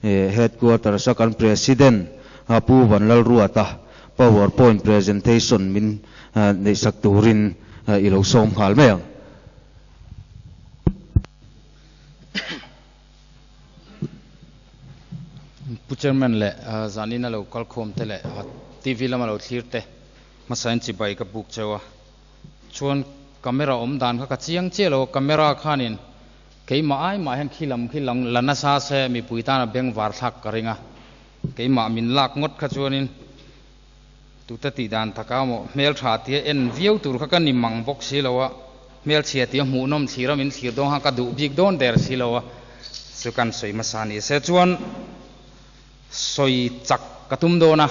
Headquarters a kan President Pu Vanlalruata Power Point presentation min neihsak turin i lo sawm nghal mai ang. Pu Chairman leh zanin a lo kalkhawm te leh TV lama lo thlir te hmasain chibai ka buk cheu a. Chuan camera awm dan kha ka chiang chiah lo a, camera khanin keimah ai mah hian khi lam khi lang la nasa se mipui tana bengvar thlak ka ring a, keimah min lak ngawt kha chuanin tute tih dan taka maw hmeltha tia en viau tur kha ka ni mang bawk si lo a, hmelchhia tia hmuhnawm thlir a min thlir dawn kha ka duh bik dawn der si lo a, chu kan sawi hmasa ni se chuan sawi chak ka tum dawn a.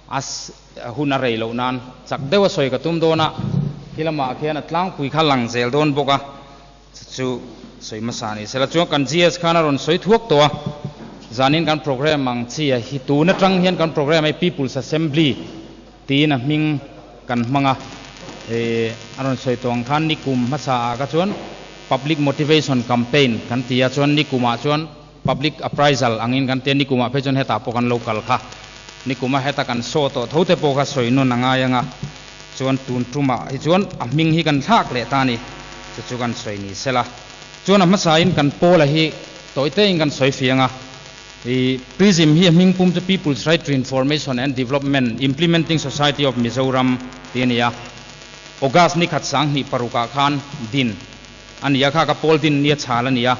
A hun a rei loh nan chak deuh a sawi ka tum dawn a, khi lamah khian a tlangpui kha lang zel dawn bawk a, chu chu sawi hmasa ni sela. Chuan kan GS khan a rawn sawi thuak tawh a, zanin kan program ang chi a hi tun atang hian kan program hi People's Assembly tiin a hming kan hmang a, ih a rawn sawi tawh ang khan nikum hmasa ah kha chuan Public Motivation Campaign kan ti a, chuan nikum ah chuan Public appraisal angin kan tia nikumah phei chuan hetah pawh kan lo kal kha. Nikuma heta kan saw tawh tho te pawh kha sawi nawn a ngai anga chuan tun tumah hi chuan a hming hi kan thlak leh ta a ni. Chu chu kan sawi ni sela. Chuan a hmasain kan Paula hi tawi tein kan sawi fiang a. I Prism hi a hming pum chu People's Right to Information and Development Implementing Society of Mizoram tih a ni a. August ni khat 2006ah khan din a ni a, kha ka Paul din nia chhal a ni a.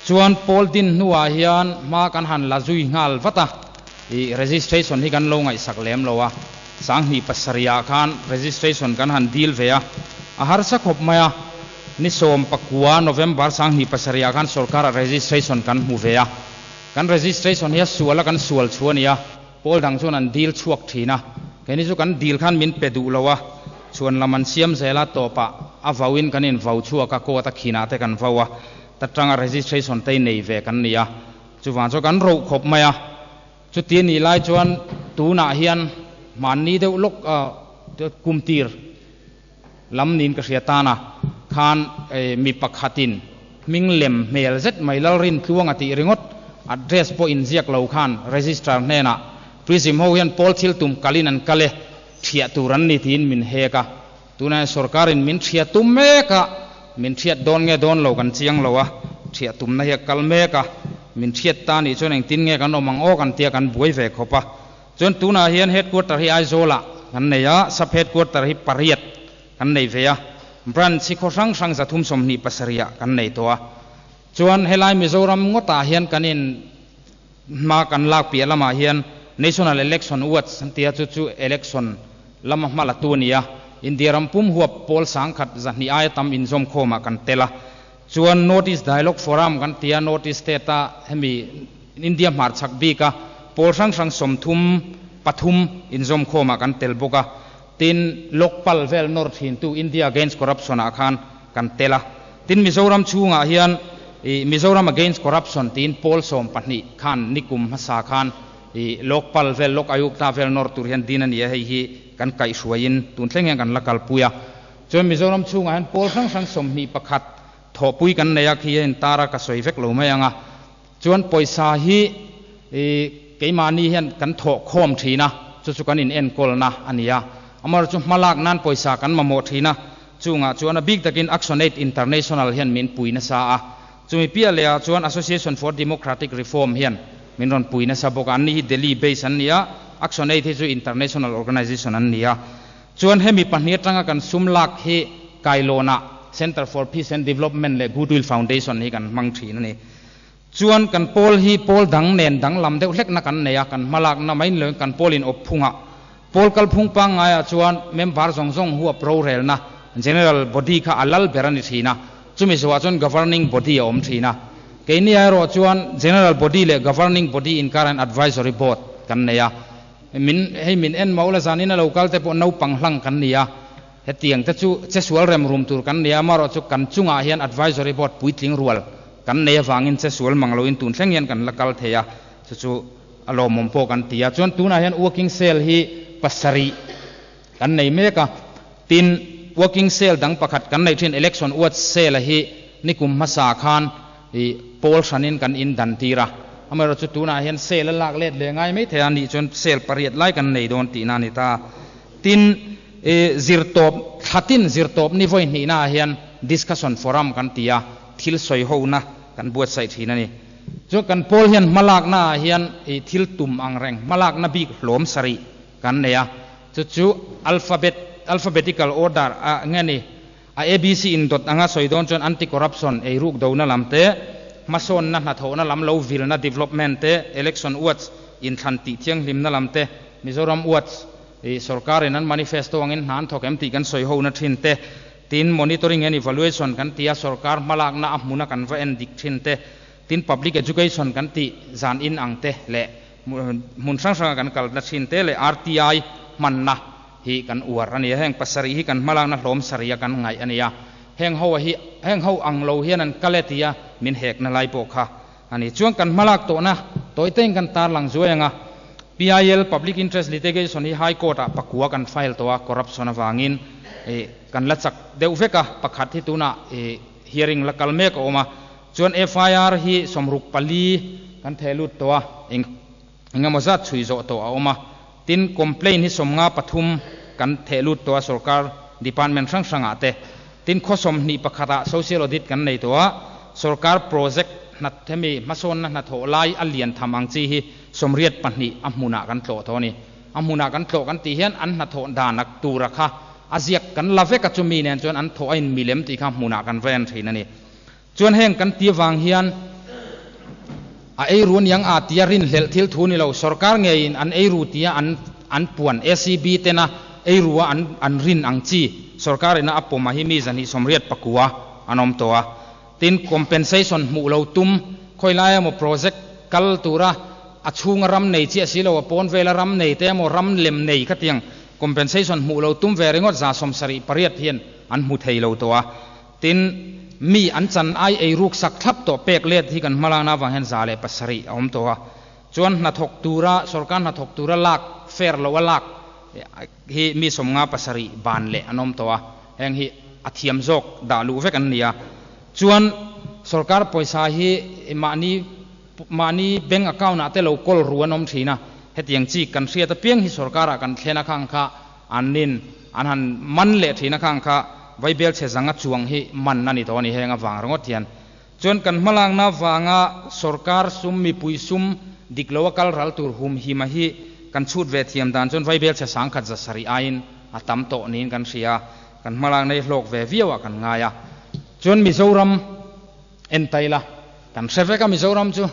Chuan Paul din hnuah hian hma kan han la zui nghal vat a, ih registration hi kan lo ngaihsak lem lo a, 2007 ah khan registration kan han deal ve a, a harsa khawp mai a, ni 19 November 2007 ah khan sorkar ah registration kan hmu ve a, kan registration hi a sual a kan sual chu a ni a, Paul dang chuan an deal chhuak thin a, keini chu kan deal khan min pe duh lo a, chhuan lam an siam zel a, tawpah a vau in kan in vau chhuak a, court a khinah te kan vau a, Ta tanga registration te nei ve kan ni a, chuvang chuan kan roh khawp mai a. Chuti a nih lai chuan tunah hian hmanni deuh lawk kum tir lam niin ka hria tan a, khan mi pakhatin hming lem hmel zet mai Lalrintluang a tih ringawt address pawh inziak lo khan registrar hnenah Prism ho hian pawl thil tum kalin an kal e, thiah tur an ni tiin min hek a. Tunah hian sorkarin min thiah tum mek a, min thiat dawn nge dawn lo kan chiang lo a, thiah tumna hi a kal mek a, min thiat ta nih chuan engtin nge kan awm ang aw kan tia kan buai ve khawp a. Chuan tunah hian headquarter hi Aizawlah kan nei a, sub headquarter hi pariat kan nei ve a, branch hi khaw hrang hrang 327 ah kan nei tawh a. Chuan helai Mizoram ngawtah hian kan in hma kan lak piah lamah hian National Election Watch an tia chu chu election lama hma la tu a ni a, India ram pum huap pawl 1200 aia tam inzawm khawmah kan tel a. Chuan North East Dialogue Forum kan tia North East State a hemi India hmarchhak bika pawl hrang hrang 33 inzawm khawmah kan tel bawk a. Tin, Lokpal vel nawr thintu India Against Corruption ah khan kan tel a. Tin, Mizoram chhungah hian i Mizoram Against Corruption tiin pawl 12 khan nikum hmasa khan i Lokpal vel, Lok Ayukta vel nawr tur hian din a ni a, hei hi kan kaihhruaiin tun thleng hian kan la kalpui a. Chuan Mizoram chhungah hian pawl hrang hrang 21 thawhpui kan nei a, khi a intar a, ka sawi vek lo mai ang a. Chuan pawisa hi i keimahni hian kan thawh khawm thin a, chu chu kan inenkawlna a ni a. Amaherawhchu chu hmalak nan pawisa kan mamawh thin a, chungah chuan a bik takin ActionAid International hian min pui nasa a. Chumi piah lehah chuan Association for Democratic Reform hian min rawn pui nasa bawk a, anni hi Delhi based an ni a, ActionAid hi chu international organization an ni a. Chuan hemi pahnih atanga kan sum lak hi Kailawnah Centre for Peace and Development leh Goodwill Foundation hi kan hmang thin a ni. Chuan kan pawl hi pawl dang nen danglam deuh hlekna kan nei a, kan hmalakna mai ni loin kan pawl in awp phungah pawl kalphung pangngaiah chuan member zawng zawng huap rorelna General Body kha a lal ber a ni thin a, chumi zawhah chuan Governing Body a awm thin a. Keini erawh chuan General Body leh Governing Body inkarah Advisory Board kan nei a. Min hei min en mauh la zanin a lo kal te pawh naupang hlang kan ni a, hetiang te chu che sual rem rum tur kan ni a, amaherawh chu kan chungah hian advisory board puitling rual kan nei avangin che sual mang loin tun thleng hian kan la kal thei a, chu chu a lawmawm pawh kan ti a. Chuan tunah hian working cell hi pasarih kan nei mek a, tin working cell dang pakhat kan neih thin election watch cell a hi nikum hmasa khan ih pawl hranin kan in dan tir a. Amaherawhchu tunah hian sale a lak let leh ngai mai thei a nih chuan sale pariat lai kan nei dawn tihna a ni ta. Tin, zirtawp thlatin zirtawp ni vawi hnihnaah hian discussion forum kan ti a, thil sawi hona kan buatsaih thin a ni. Chuan kan pawl hian hmalaknaah hian thil tum ang reng hmalakna bik hlawm sarih kan nei a, chu chu alphabet, alphabetical order, a nge ni? A ABC indawt anga sawi dawn chuan anti-corruption, eiruk dona lam te, hmasawnna hnathawhna lam lo vilna, development, te, election watch, inthlan tih thianghlimna lam te, Mizoram watch, ih sorkarin an manifesto angin hna an thawk em tih kan sawi hona thin te, tin monitoring and evaluation kan ti a, sorkar hmalakna a hmuna kan va en dik thin te, tin public education kan tih zan in ang te leh hmun hrang hranga kan kalna thin te leh RTI hmanna hi kan uar a ni a, heng pasarih hi kan hmalakna hlawm sarih a kan ngaih a ni a, heng ho hi heng ho ang lo hian an kal e tia min hekna lai pawh kha a ni. Chuan kan hmalak tawhna tawitein kan tarlang zuai ang a, PIL, Public Interest Litigation, hi High Court ah pakua kan file tawh a, corruption avangin kan la chak deuh vek a, pakhat hi tunah hearing la kal mek a awm a, chuan FIR hi 64 kan theh lut tawh a, eng Engemaw zat chhui zawh tawh a awm a, tin complaint hi 53 kan theh lut tawh a sorkar department hrang hrangah te. Tin khaw 21 ah social audit kan nei tawh a, sorkar project hna hemi hmasawnna hnathawh lai a lian tham ang chi hi 82 a hmunah kan tlawh tawh a ni. A hmunah kan tlawh kan tih hian an hnathawh dan a tura kha a ziak kan la vek a chumi nen chuan an thawh a in milem tih kha hmunah kan va en thin a ni. Chuan heng kan ti avang hian a eiru aniang a tia rinhlelh thil thu ni lo, sorkar ngeiin an eiru tia an an puan ACB tena eirua an an rin ang chi sorkar ina a pawm a hi mi 189 an awm tawh a. Tin, compensation hmuh lo tum khawi lai emaw project kal tura a chhunga ram nei chiah si lo, a pawn vela ram nei te emaw ram lem nei khatiang compensation hmuh lo tum ve ringawt 78 hian an hmu thei lo tawh a. Tin, mi an chan ai ei ruk sak thlap tawh pek let hi kan hmalakna avang hian 107 a awm tawh a. Chuan hnathawk tura, sorkar hnathawk tura lak, fair loh a lak hi mi 57 ban leh an awm tawh a. Heng hi a thiam zawk dah luh vek an ni a. Chuan sorkar pawisa hi mahni mahni bank account ah te lo kawl ru an awm thin a. Hetiang chi kan hriat apiang hi sorkarah kan thlen a khang kha An nin an han man leh thin a khang kha vaibel chhe zanga chuang hi man a ni tawh a ni heng avang ringawt hian. Chuan kan hmalakna vanga sorkar sum mipui sum dik lo a kal ral tur hum hima hi kan chhut ve thiam dan chuan vaibel chhe 1700 aiin a tam tawh niin kan hria a, kan hmalakna hi hlawk ve viau ah kan ngai a. Chuan Mizoram en ta ila kan hre vek a Mizoram chu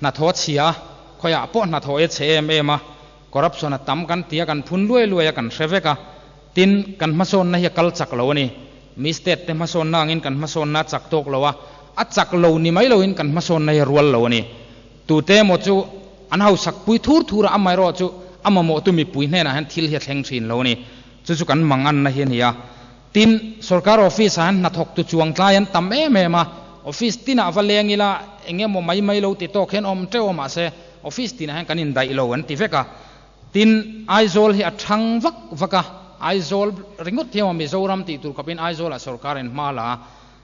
hnathawh chhia khawiah pawh hnathawh e chhe em em a, Corruption a tam kan ti a, kan phun luai luai a, kan hre vek a. Tin, kan hmasawnna hi a kal chak lo a ni. Mi state te hmasawnna angin kan hmasawnna a chak tawk lo a, a chak lo ni mai loin kan hmasawnna hi a rual lo a ni. Tute emaw chu an hausak pui thur thur a, amaherawh chu a mamawhtu mipui hnenah hian thil hi a thleng thin lo a ni. Chu chu kan manganna hi a ni a. Tin, sorkar office ah hian hnathawktu chuangtlai an tam em em a, office tinah va leng ila eng emaw mai mai lo ti tawk hian awm teuh a, mahse office tinah hian kan indaih lo an ti vek a. Tin, Aizawl hi a thang vak vak a, Aizawl ringawt hi emaw Mizoram tih tur khawpin Aizawlah sorkar in hma la a,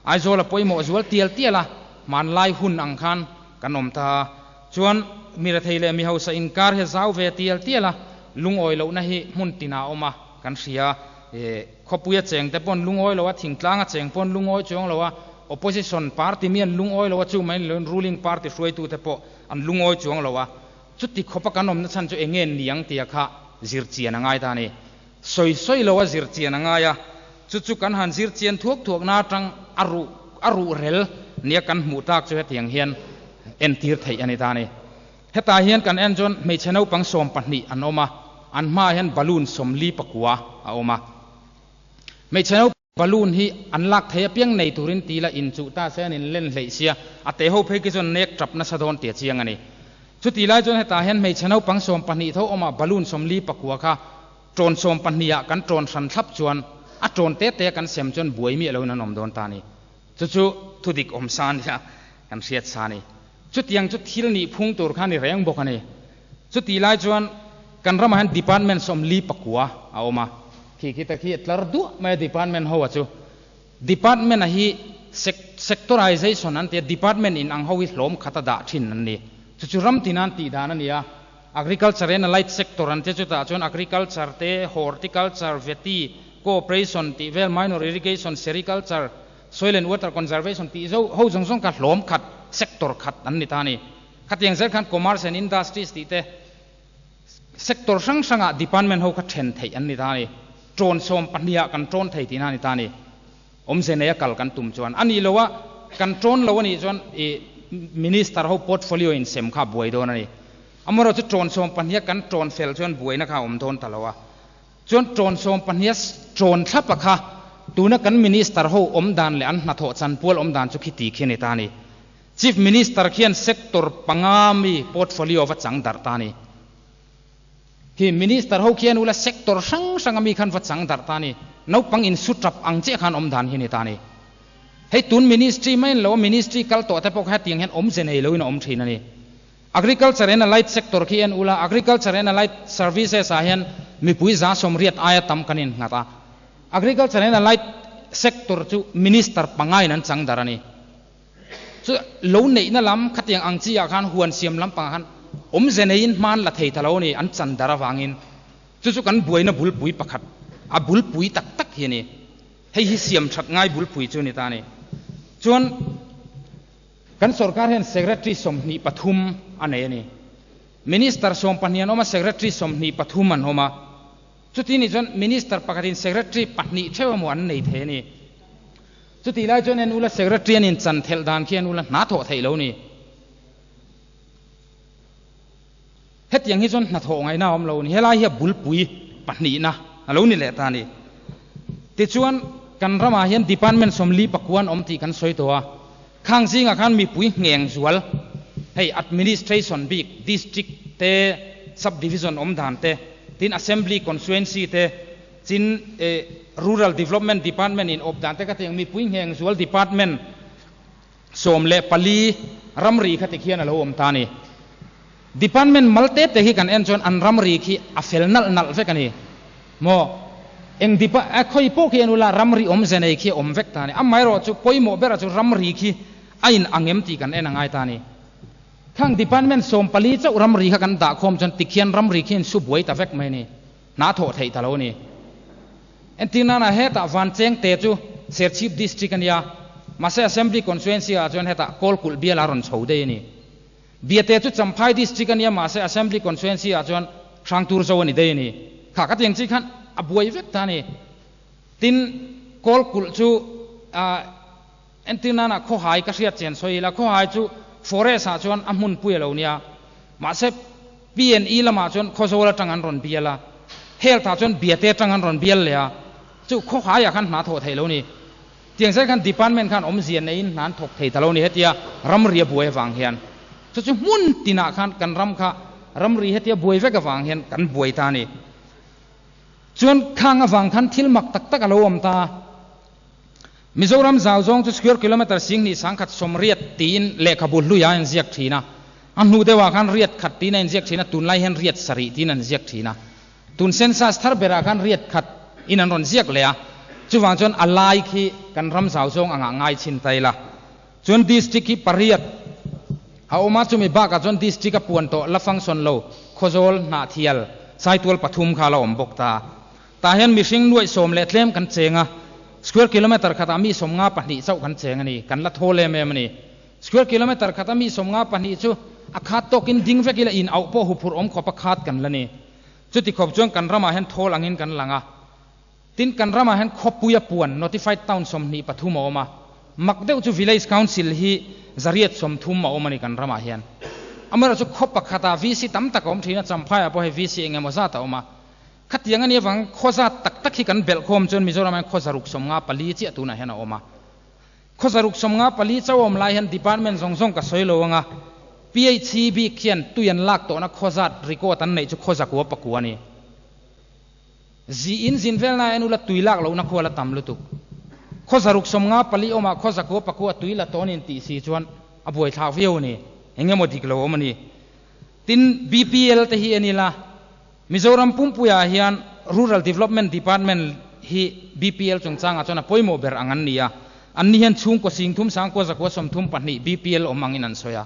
Aizawl a pawimawh zual tial tial a, hmanlai hun ang khan kan awm ta a. Chuan mi rethei leh mi hausa inkar hi a zau ve tial tial a, lungawi lohna hi hmun tinah a awm a, kan hria. Khawpui a cheng te pawn lungawi lo a, thingtlang a cheng pawn lungawi chuang lo a, opposition party mi an lungawi lo a, chu mai ni loin ruling party hruaitu te pawh an lungawi chuang lo a. Chuti khawpa kan awmna chhan chu eng nge niang tia kha zir chian a ngai ta a ni. Sawi sawi lo a zir chian a ngai a, chu chu kan han zir chian thuak thuak na atang a ruh a ruh rel nia kan hmuh tak chu hetiang hian entir theih a ni ta a ni. Hetah hian kan en chuan hmeichhe naupang 12 an awm a, an hmaah hian balloon 44 a awm a. Hmeichhe naupang balloon hi an lak thei apiang nei turin ti la inchuh ta se an inlen hleih sia, a te ho phei khi chuan nek tap nasa dawn tia chiang a ni. Chutih lai chuan hetah hian hmeichhe naupang 12 tho awm a, balloon 44 kha tawn 12 ah kan tawn hran thlap chuan a tawn te te kan sem chuan buai miah loin an awm dawn ta a ni. Chu chu thudik awm sa a nia, kan hriat sa a ni. Chutiang chu thil nih phung tur kha a ni reng bawk a ni. Chutih lai chuan kan ramah hian department 49 a awm a. Khi khi ta khi a tlar duah mai a department ho a chu. Department a hi sectorization an ti a, department in ang ho hi hlawm khat a dah thin an ni. Chu chu ram tinan tih dan a ni a. Agriculture and Allied Sector an tia chutah chuan Agriculture te, Horticulture, Vety, Cooperation tih vel, Minor Irrigation, Sericulture, Soil and Water Conservation tih zo ho zawng zawng kha hlawm khat, sector khat an ni ta a ni. Khatiang zel khan Commerce and Industries tih te sector hrang hrangah department ho kha then theih an ni ta a ni. Ṭawn sawm pahniha kan ṭawn thei tihna a ni ta a ni. Awmze neia kal kan tum chuan a nih loh a, kan ṭawn lo a nih chuan ih Minister ho portfolio insem kha a buai dawn a ni. Amaherawhchu ṭawn sawm pahniha kan ṭawn fel chuan buaina kha a awm dawn ta lo a. Chuan ṭawn sawm pahniha ṭawn thlapa kha tuna kan Minister ho awm dan leh an hnathawh chanpual awm dan chu khiti khi a ni ta a ni. Chief Minister khian sector panga mi portfolio va chang darh ta a ni. Khi Minister ho khian ula sector hrang hranga mi khan va chang darh ta a ni. Naupang insu tap ang chiah khan awm dan hi a ni ta a ni. Hei tun Ministry mai an lo a, Ministry kal tawh te pawh kha hetiang hian awmze nei loin a awm thin a ni. Agriculture and Allied Sector khi en ula, Agriculture and Allied Services ah hian mipui 180 aia tam kan innghat a. Agriculture and Allied Sector chu Minister pangain an chang darh a ni. Chu lo neihna lam khatiang ang chi ah khan huan siam lampangah khan awmze neiin hman la thei ta lo a ni, an chan darh avangin. Chu chu kan buaina bulpui pakhat, a bulpui tak tak hi a ni. Hei hi siam that ngai bulpui chu a ni ta a ni. Chuan kan sorkar hian Secretary 23 a nei a ni. Minister 12 an awm a, Secretary 23 an awm a. Chuti nih chuan Minister pakhatin Secretary pahnih theuh emaw an nei thei a ni. Chutih lai chuan en ula Secretary an inchan thelh dan khi en ula hna thawh theih lo ni. Hetiang hi chuan hnathawh ngaihna a awm lo ni. Helai hi a bulpui pahnihna a lo ni leh ta a ni. Tichuan kan ramah hian Department 49 an awm tih kan sawi tawh a. Khang zingah khan mipui ngheng zual, hei Administration bik, District te, Sub Division awm dan te, tin Assembly Constituency te, Chin Rural Development Department in awp dan te kha tiang mipui ngheng zual Department 14 ramri kha tikhian a lo awm ta a ni. Department mal te te hi kan en chuan an ramri khi a fel nalh nalh vek a ni. Maw? Eng depa a khawi pawh khi en ula ramri awmze nei khi a awm vek ta a ni. Amaherawh chu pawimawh berah chu ramri khi a in ang em tih kan en a ngai ta a ni. Khang Department 14 chauh ramri kha kan dah khawm chuan tikhian ramri khi a insu buai ta vek mai a ni. Hna thawh theih ta lo a ni. Entir nana hetah Vancheng te chu Serchhip District a nia, mahse Assembly Constituency ah chuan hetah Kawlkulh bial a rawn chho daih a ni. Biate chu Champhai District a nia, mahse Assembly Constituency ah chuan Hrangtur zo a ni daih a ni. Kha ka tiang chi khan a buai vek ta a ni. Tin, Kawlkulh chu entir nana Khawhai ka hriat chian sawi ila, Khawhai chu Forest ah chuan a hmunpui a lo nia, mahse PNE lamah chuan Khawzawl atang an rawn bial a, Health ah chuan Biate atang an rawn bial leh a, chu Khawhaiah khan hna thawh theih lo ni. Tiang zet khan Department khan awmzia neiin hna an thawk thei ta lo ni hetia ramri a buai avang hian. Chu chu hmun tinah khan kan ram kha ramri hetia buai vek avang hian kan buai ta a ni. Chuan khang avang khan thil mak tak tak a lo awm ta a. Mizoram zau zawng chu square kilometre 2180 tiin lehkhabu hluiah a inziak thin a. A hnu deuhah khan riat khat tiin a inziak thin a, tunlai hian riat sarih tiin an ziak thin a. Tun census thar berah khan riat khat in an rawn ziak leh a, chuvang chuan a lai khi kan ram zau zawng angah ngai chhin ta ila. Chuan district hi pariat a awm a, chumi bakah chuan district a puan tawh la function lo Khawzawl, Hnahthial, Saitual pathum kha a la awm bawk ta. Tah hian mihring nuaih sawm leh tlem kan cheng a, square kilometre khatah mi 52 chauh kan cheng a ni, kan la thawl em em a ni. Square kilometre khata mi 52 chu a khat tawkin ding vek ila in auh pawh huphurh awm khawp a khat kan la ni. Chuti khawp chuan kan ramah hian thawl angin kan lang a. Tin, kan ramah hian khawpui a puan, notified town, 23 a awm a. Mak deuh chu village council hi 130 a awm a ni kan ramah hian. Amaherawhchu khaw pakhatah VC tam tak a awm thin a, Champhaiah pawh hei VC eng emaw zat a awm a. Khatiang a nih avang khaw zat tak tak hi kan belh khawm chuan Mizoramah hian khaw 654 chiah tunah hian a awm a. Khaw 654 chauh awm lai hian department zawng zawng ka sawi lo ang a, PHC bik hian tui an lak tawhna khaw zat record an neih chu khaw zakua pakua a ni. Zi in zin velna en ula tui lak lohna khual a tam lutuk. Khaw 654 awmah khaw zakua pakua tui la tawn in tih si chuan a buaithlak viau a ni. Eng emaw dik lo awm a ni. Tin, BPL te hi en ila, Mizoram pumpuiah hian Rural Development Department hi BPL chungchangah chuan a pawimawh ber ang an ni a. Anni hian chhungkaw singthum sangkua zakua 32 BPL awm angin an sawi a.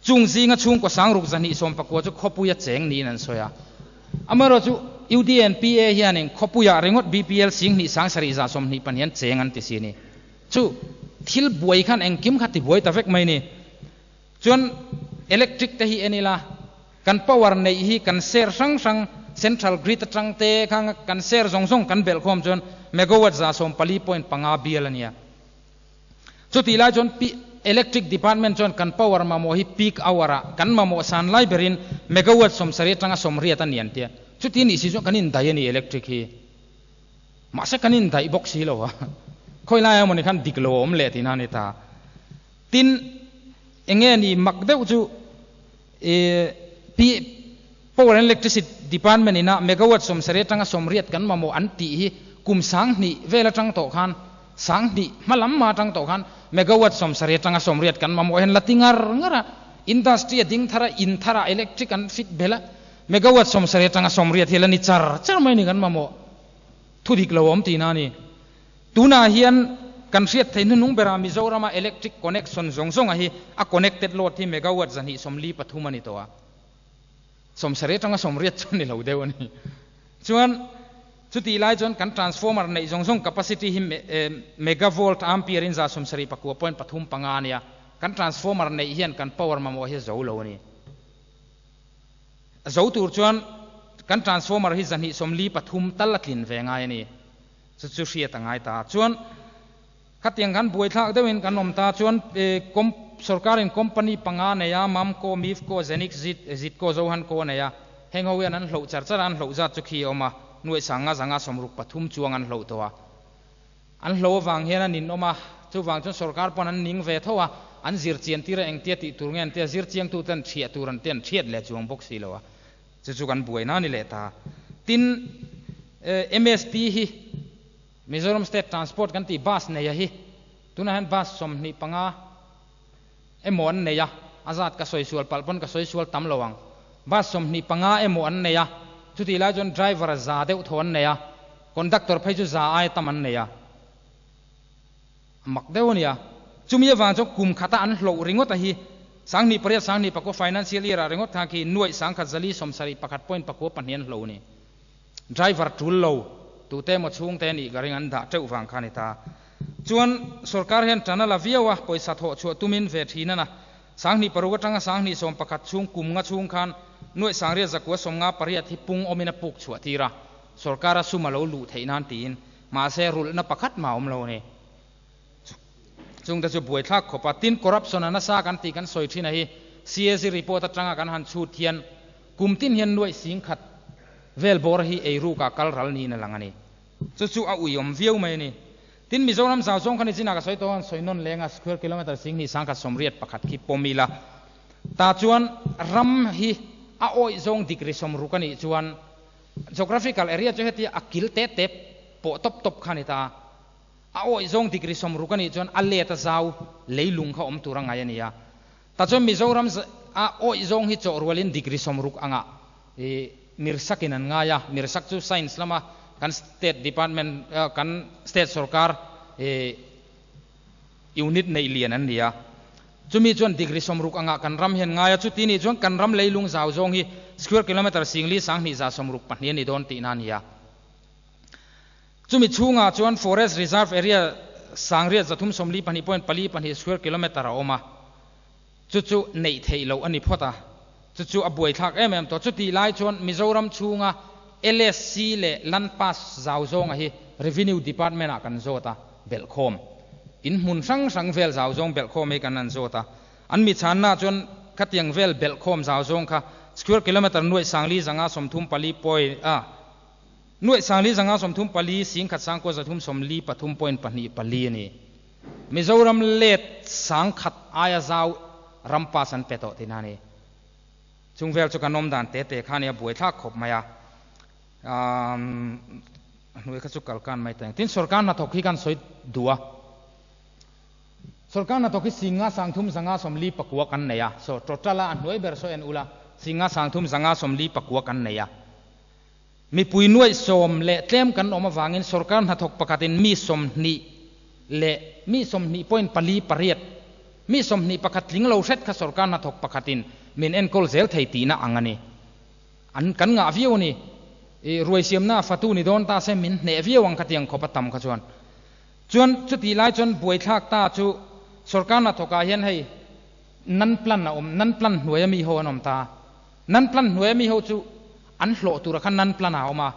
Chung zinga chhungkaw sangruk zahnih sawmpakua chu khawpuia cheng niin an sawi a. Amaherawhchu UDNPA hianin khawpuiah ringawt BPL singhnih sang sarih za 20 pahnih an cheng an ti si a ni. Chu thil buai khan engkim kha ti buai ta vek mai ni. Chuan electric te hi en ila, kan power neih hi kan share hrang hrang central grid atang te kha kan share zawng zawng kan belh khawm chuan megawatt 14.5 bial a nia. Chutih lai chuan Electric Department chuan kan power mamawh hi peak hour ah kan mamawh san lai berin megawatt 70 atanga 80 a ni an tia. Chuti nih si chuan kan indaih a ni electric hi. Mahse kan indaih bawk si lo a. Khawi lai emawni khan dik lo a awm leh tihna a ni ta. Tin, enge ni mak deuh chu pi Power and Electricity Department ina megawatt 70 atanga 80 kan mamawh an tih hi kum 2000 vel atang tawh khan, 2000 hma lam ma atang tawh khan megawatt 70 atanga 80 kan mamawh hian la ti ngar ngar a, industry a ding thar a, in thar ah electric an fit belh a, megawatt 70 atanga 80 hi la ni char char mai a ni kan mamawh. Thudik lo awm tihna a ni. Tunah hian kan hriat theih hnuhnung berah Mizorama electric connection zawng zawnga hi a connected load hi megawatt 243 a ni tawh a. 70 atanga 80 chu a ni lo deuh a ni. Chuan chutih lai chuan kan transformer neih zawng zawng capacity hi megavolt ampere in 79.35 a nia. Kan transformer neih hian kan power mamawh hi a zo lo a ni. A zo tur chuan kan transformer hi 243 tal a tlin ve ngai a ni. Chu chu hriat a ngai ta. Chuan khatiang khan buaithlak deuhin kan awm ta. Chuan sorkarin company panga nei a, Mamco, Mifco, Zenix, Zitco, Zohanco a nei a. Heng ho hian an hloh char char a, an hloh zat chu khi a awm a, nuaih sanga zanga 63 chuang an hloh tawh a. An hloh avang hian an inawm a, chuvang chuan sorkar pawn an ning ve tho a, an zir chian tir a, engtia tih tur nge an tia, zir chiangtu ten thiah tur an tia an thiat leh chuang bawk si lo a. Chu chu kan buaina a ni leh ta. Tin, MST hi Mizoram State Transport kan tih bus neia hi tunah hian bus 25 emaw an nei a, a zat ka sawi sual palh pawn ka sawi sual tam lo ang. Bus 25 emaw an nei a, chutih lai chuan driver za deuh thaw an nei a, conductor phei chu za aia tam an nei a. A mak deuh a nia. Chumi avang chuan kum khata an hloh ringawt a hi 2008 2009 financial year ah ringawt khan khi nuaih 1471.42 an hloh a ni. Driver tul lo tute emaw chhungte nih ka ring an dah teuh vang kha a ni ta. Chuan sorkar hian tan a la viau a, pawisa thawh chhuah tumin ve thin a na. 2006 atanga 2011 chhung kum nga chhung khan nuaih 998 hi pung awmin a puk chhuah tir a, sorkara sum a lo luh theih nan tiin. Mahse rulhna pakhat mah awm lo a ni. Chungte chu buaithlak khawp a, tin corruption a nasa kan tih kan sawi thin a hi CAG report atanga kan han chhut hian kum tin hian nuaih 10,000 vel bawr hi eiruk ah kal ral niin a lang a ni. Chu chu a uiawm viau mai a ni. Tin Mizoram zau zawng khan i chinah ka sawi tawh a, an sawi nawn leng a, square kilometre 21,081 khi pawm ila ta chuan ram hi a awih zawng degree 60 a nih chuan Geographical area chu hetia a kil te te pawh tawp tawp kha a ni ta a. A awih zawng degree 60 a nih chuan a let a zau leilung kha awm tur a ngai a ni a. Ta chuan Mizoram a awih zawng hi chawh rualin degree 60 angah i mirsakin an ngai a. Mirsak chu science lama kan state department kan state sorkar i unit neih lian an ni a. Chumi chuan degree 60 angah kan ram hian ngai a, chuti nih chuan kan ram leilung zau zawng hi square kilometre 4,262 a ni dawn tihna a ni a. Chumi chhungah chuan forest reserve area 342.42 square kilometre a awm a, chu chu neih theih loh a ni phawt a, chu chu a buaithlak em em tawh. Chutih lai chuan Mizoram chhunga LSC leh Land Pass zau zawnga hi Revenue Department ah kan zawt a, belhkhawm. In hmun hrang hrang vel zau zawng belhkhawm hi kan han zawt a, an mi chhanna chuan khatiang vel belhkhawm zau zawng kha square kilometre nuaih 4,534 point a nuaih 4,534 10,000 9,393.24 a ni. Mizoram let 10,000 aia zau ram pass an pe tawh tihna a ni. Chung vel chu kan awm dan te te kha nia buaithlak khawp mai a. A hnuai kha chu kal kan mai ta ang. Tin, sorkar hnathawk hi kan sawi duh a. Sorkar hnathawk hi 5,359 kan nei a. So, total a a hnuai ber saw en ula, 5,359 kan nei a. Mipui nuaih sawm leh tlem kan awm avangin sorkar hnathawk pakhatin mi 20 leh mi 20.48. Mi 21 tling lo hret kha sorkar hnathawk pakhatin min enkawl zel thei tihna ang a ni. An kan ngah viau a ni. I ruai siamna fatu ni dawn ta se min hneh viau ang khatiang khawp a tam kha chuan. Chuan chutih lai chuan buaithlak ta chu sorkar hnathawkah hian hei nan plan a awm, nan plan hnuaia mi ho an awm ta. Nan plan hnuaia mi ho chu an hlawh tura khan nan plan ah a awm a.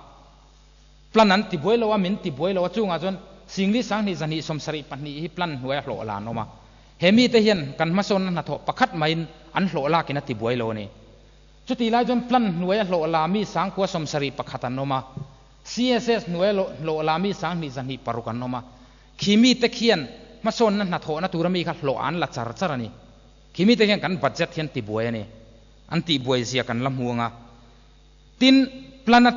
Plan an ti buai lo a, min ti buai lo a, chungah chuan Singli Sanghnih Zahnih 72 hi plan hnuaia hlawh la an awm a. He mite hian kan hmasawnna hnathawh pakhat mahin an hlawh lakin a ti buai lo a ni. Chutih lai chuan plan hnuaia hlawh la mi sangkua 71 an awm a, CSS hnuaia hlawh la mi 2 206 an awm a. Khi mite khian hmasawnna hnathawhna tura mi kha hlawh an la char char a ni. Khi mite hian kan budget hian ti buai a ni. An tihbuai zia kan la hmu ang a. Tin, plan a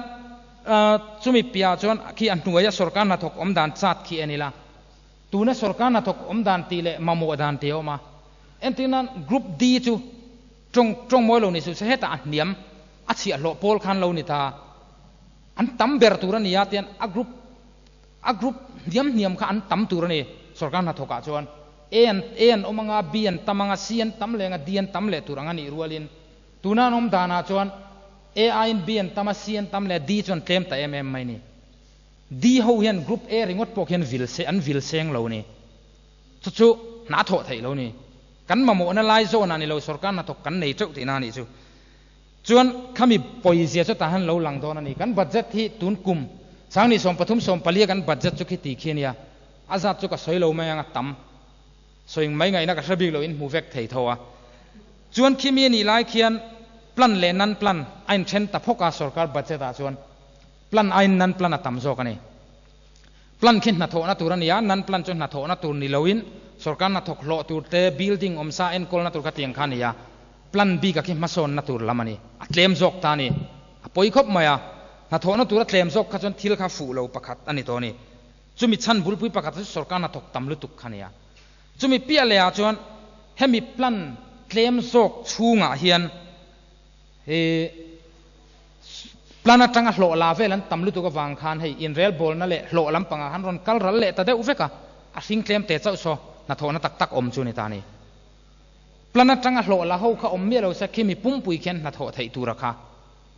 chumi piah chuan khi a hnuaia sorkar hnathawk awm dan chat khi en ila, tuna sorkar hnathawk awm dan tih leh mamawh dan tih a awm a. Entir nan Group D chu tawng tawng mawi lo ni suh se hetah a hniam a chhiahhlawh pawl khan lo ni ta. An tam ber tur a ni a tian a group a group hniam hniam kha an tam tur a ni sorkar hnathawkah chuan. A an A an awm anga, B an tam anga, C an tam leh anga, D an tam leh tur ang a nih rualin Tuna an awm danah chuan A aiin B an tam a, C an tam leh a, D chu an tlem ta em em mai ni. D ho hian Group A ringawt pawh khian vil se, an vil seng lo ni. Chu chu hna a thawh theih lo ni. Kan mamawhna lai zawnah ni lo sorkar hnathawk kan nei teuh tihna a nih chu. Chuan khami pawizia chu tah hian lo lang dawn a ni. Kan budget hi tun kum Sangni 13 14 a kan budget chu khi ti khi a nia. A zat chu ka sawi lo mai ang a tam. Sawi mai ngaihna ka hre bik lo in hmu vek thei tho a. Chuan khi mi a nih lai khian plan leh non plan a inthen ta phawk a sorkar budget ah chuan plan aiin non plan a tam zawk a ni. Plan khi hnathawhna tur a ni a, non plan chu hnathawhna tur ni loin sorkar hnathawk hlawh tur te, building awmsa enkawlna tur kha tiang kha a ni a, plan bik a khi hmasawnna tur lam a ni. A tlem zawk ta a ni. A pawi khawp mai a, hnathawhna tur a tlem zawk kha chuan thil kha fuh lo pakhat a ni tawh a ni. Chumi chhan bulpui pakhat chu sorkar hnathawk tam lutuk kha a ni a. Chumi piah leh ah chuan hemi plan tlem zawk chhungah hian he plan atanga hlawh la vel an tam lutuk avang khan hei inrel bawlna leh hlawh lampangah khan rawn kal ral leh ta deuh vek a, a hring tlem te chauh saw hnathawhna tak tak awm chu a ni ta a ni. Plan atanga hlawh la ho kha awm miah lo se khimi pumpui khian hnathawh theih tura kha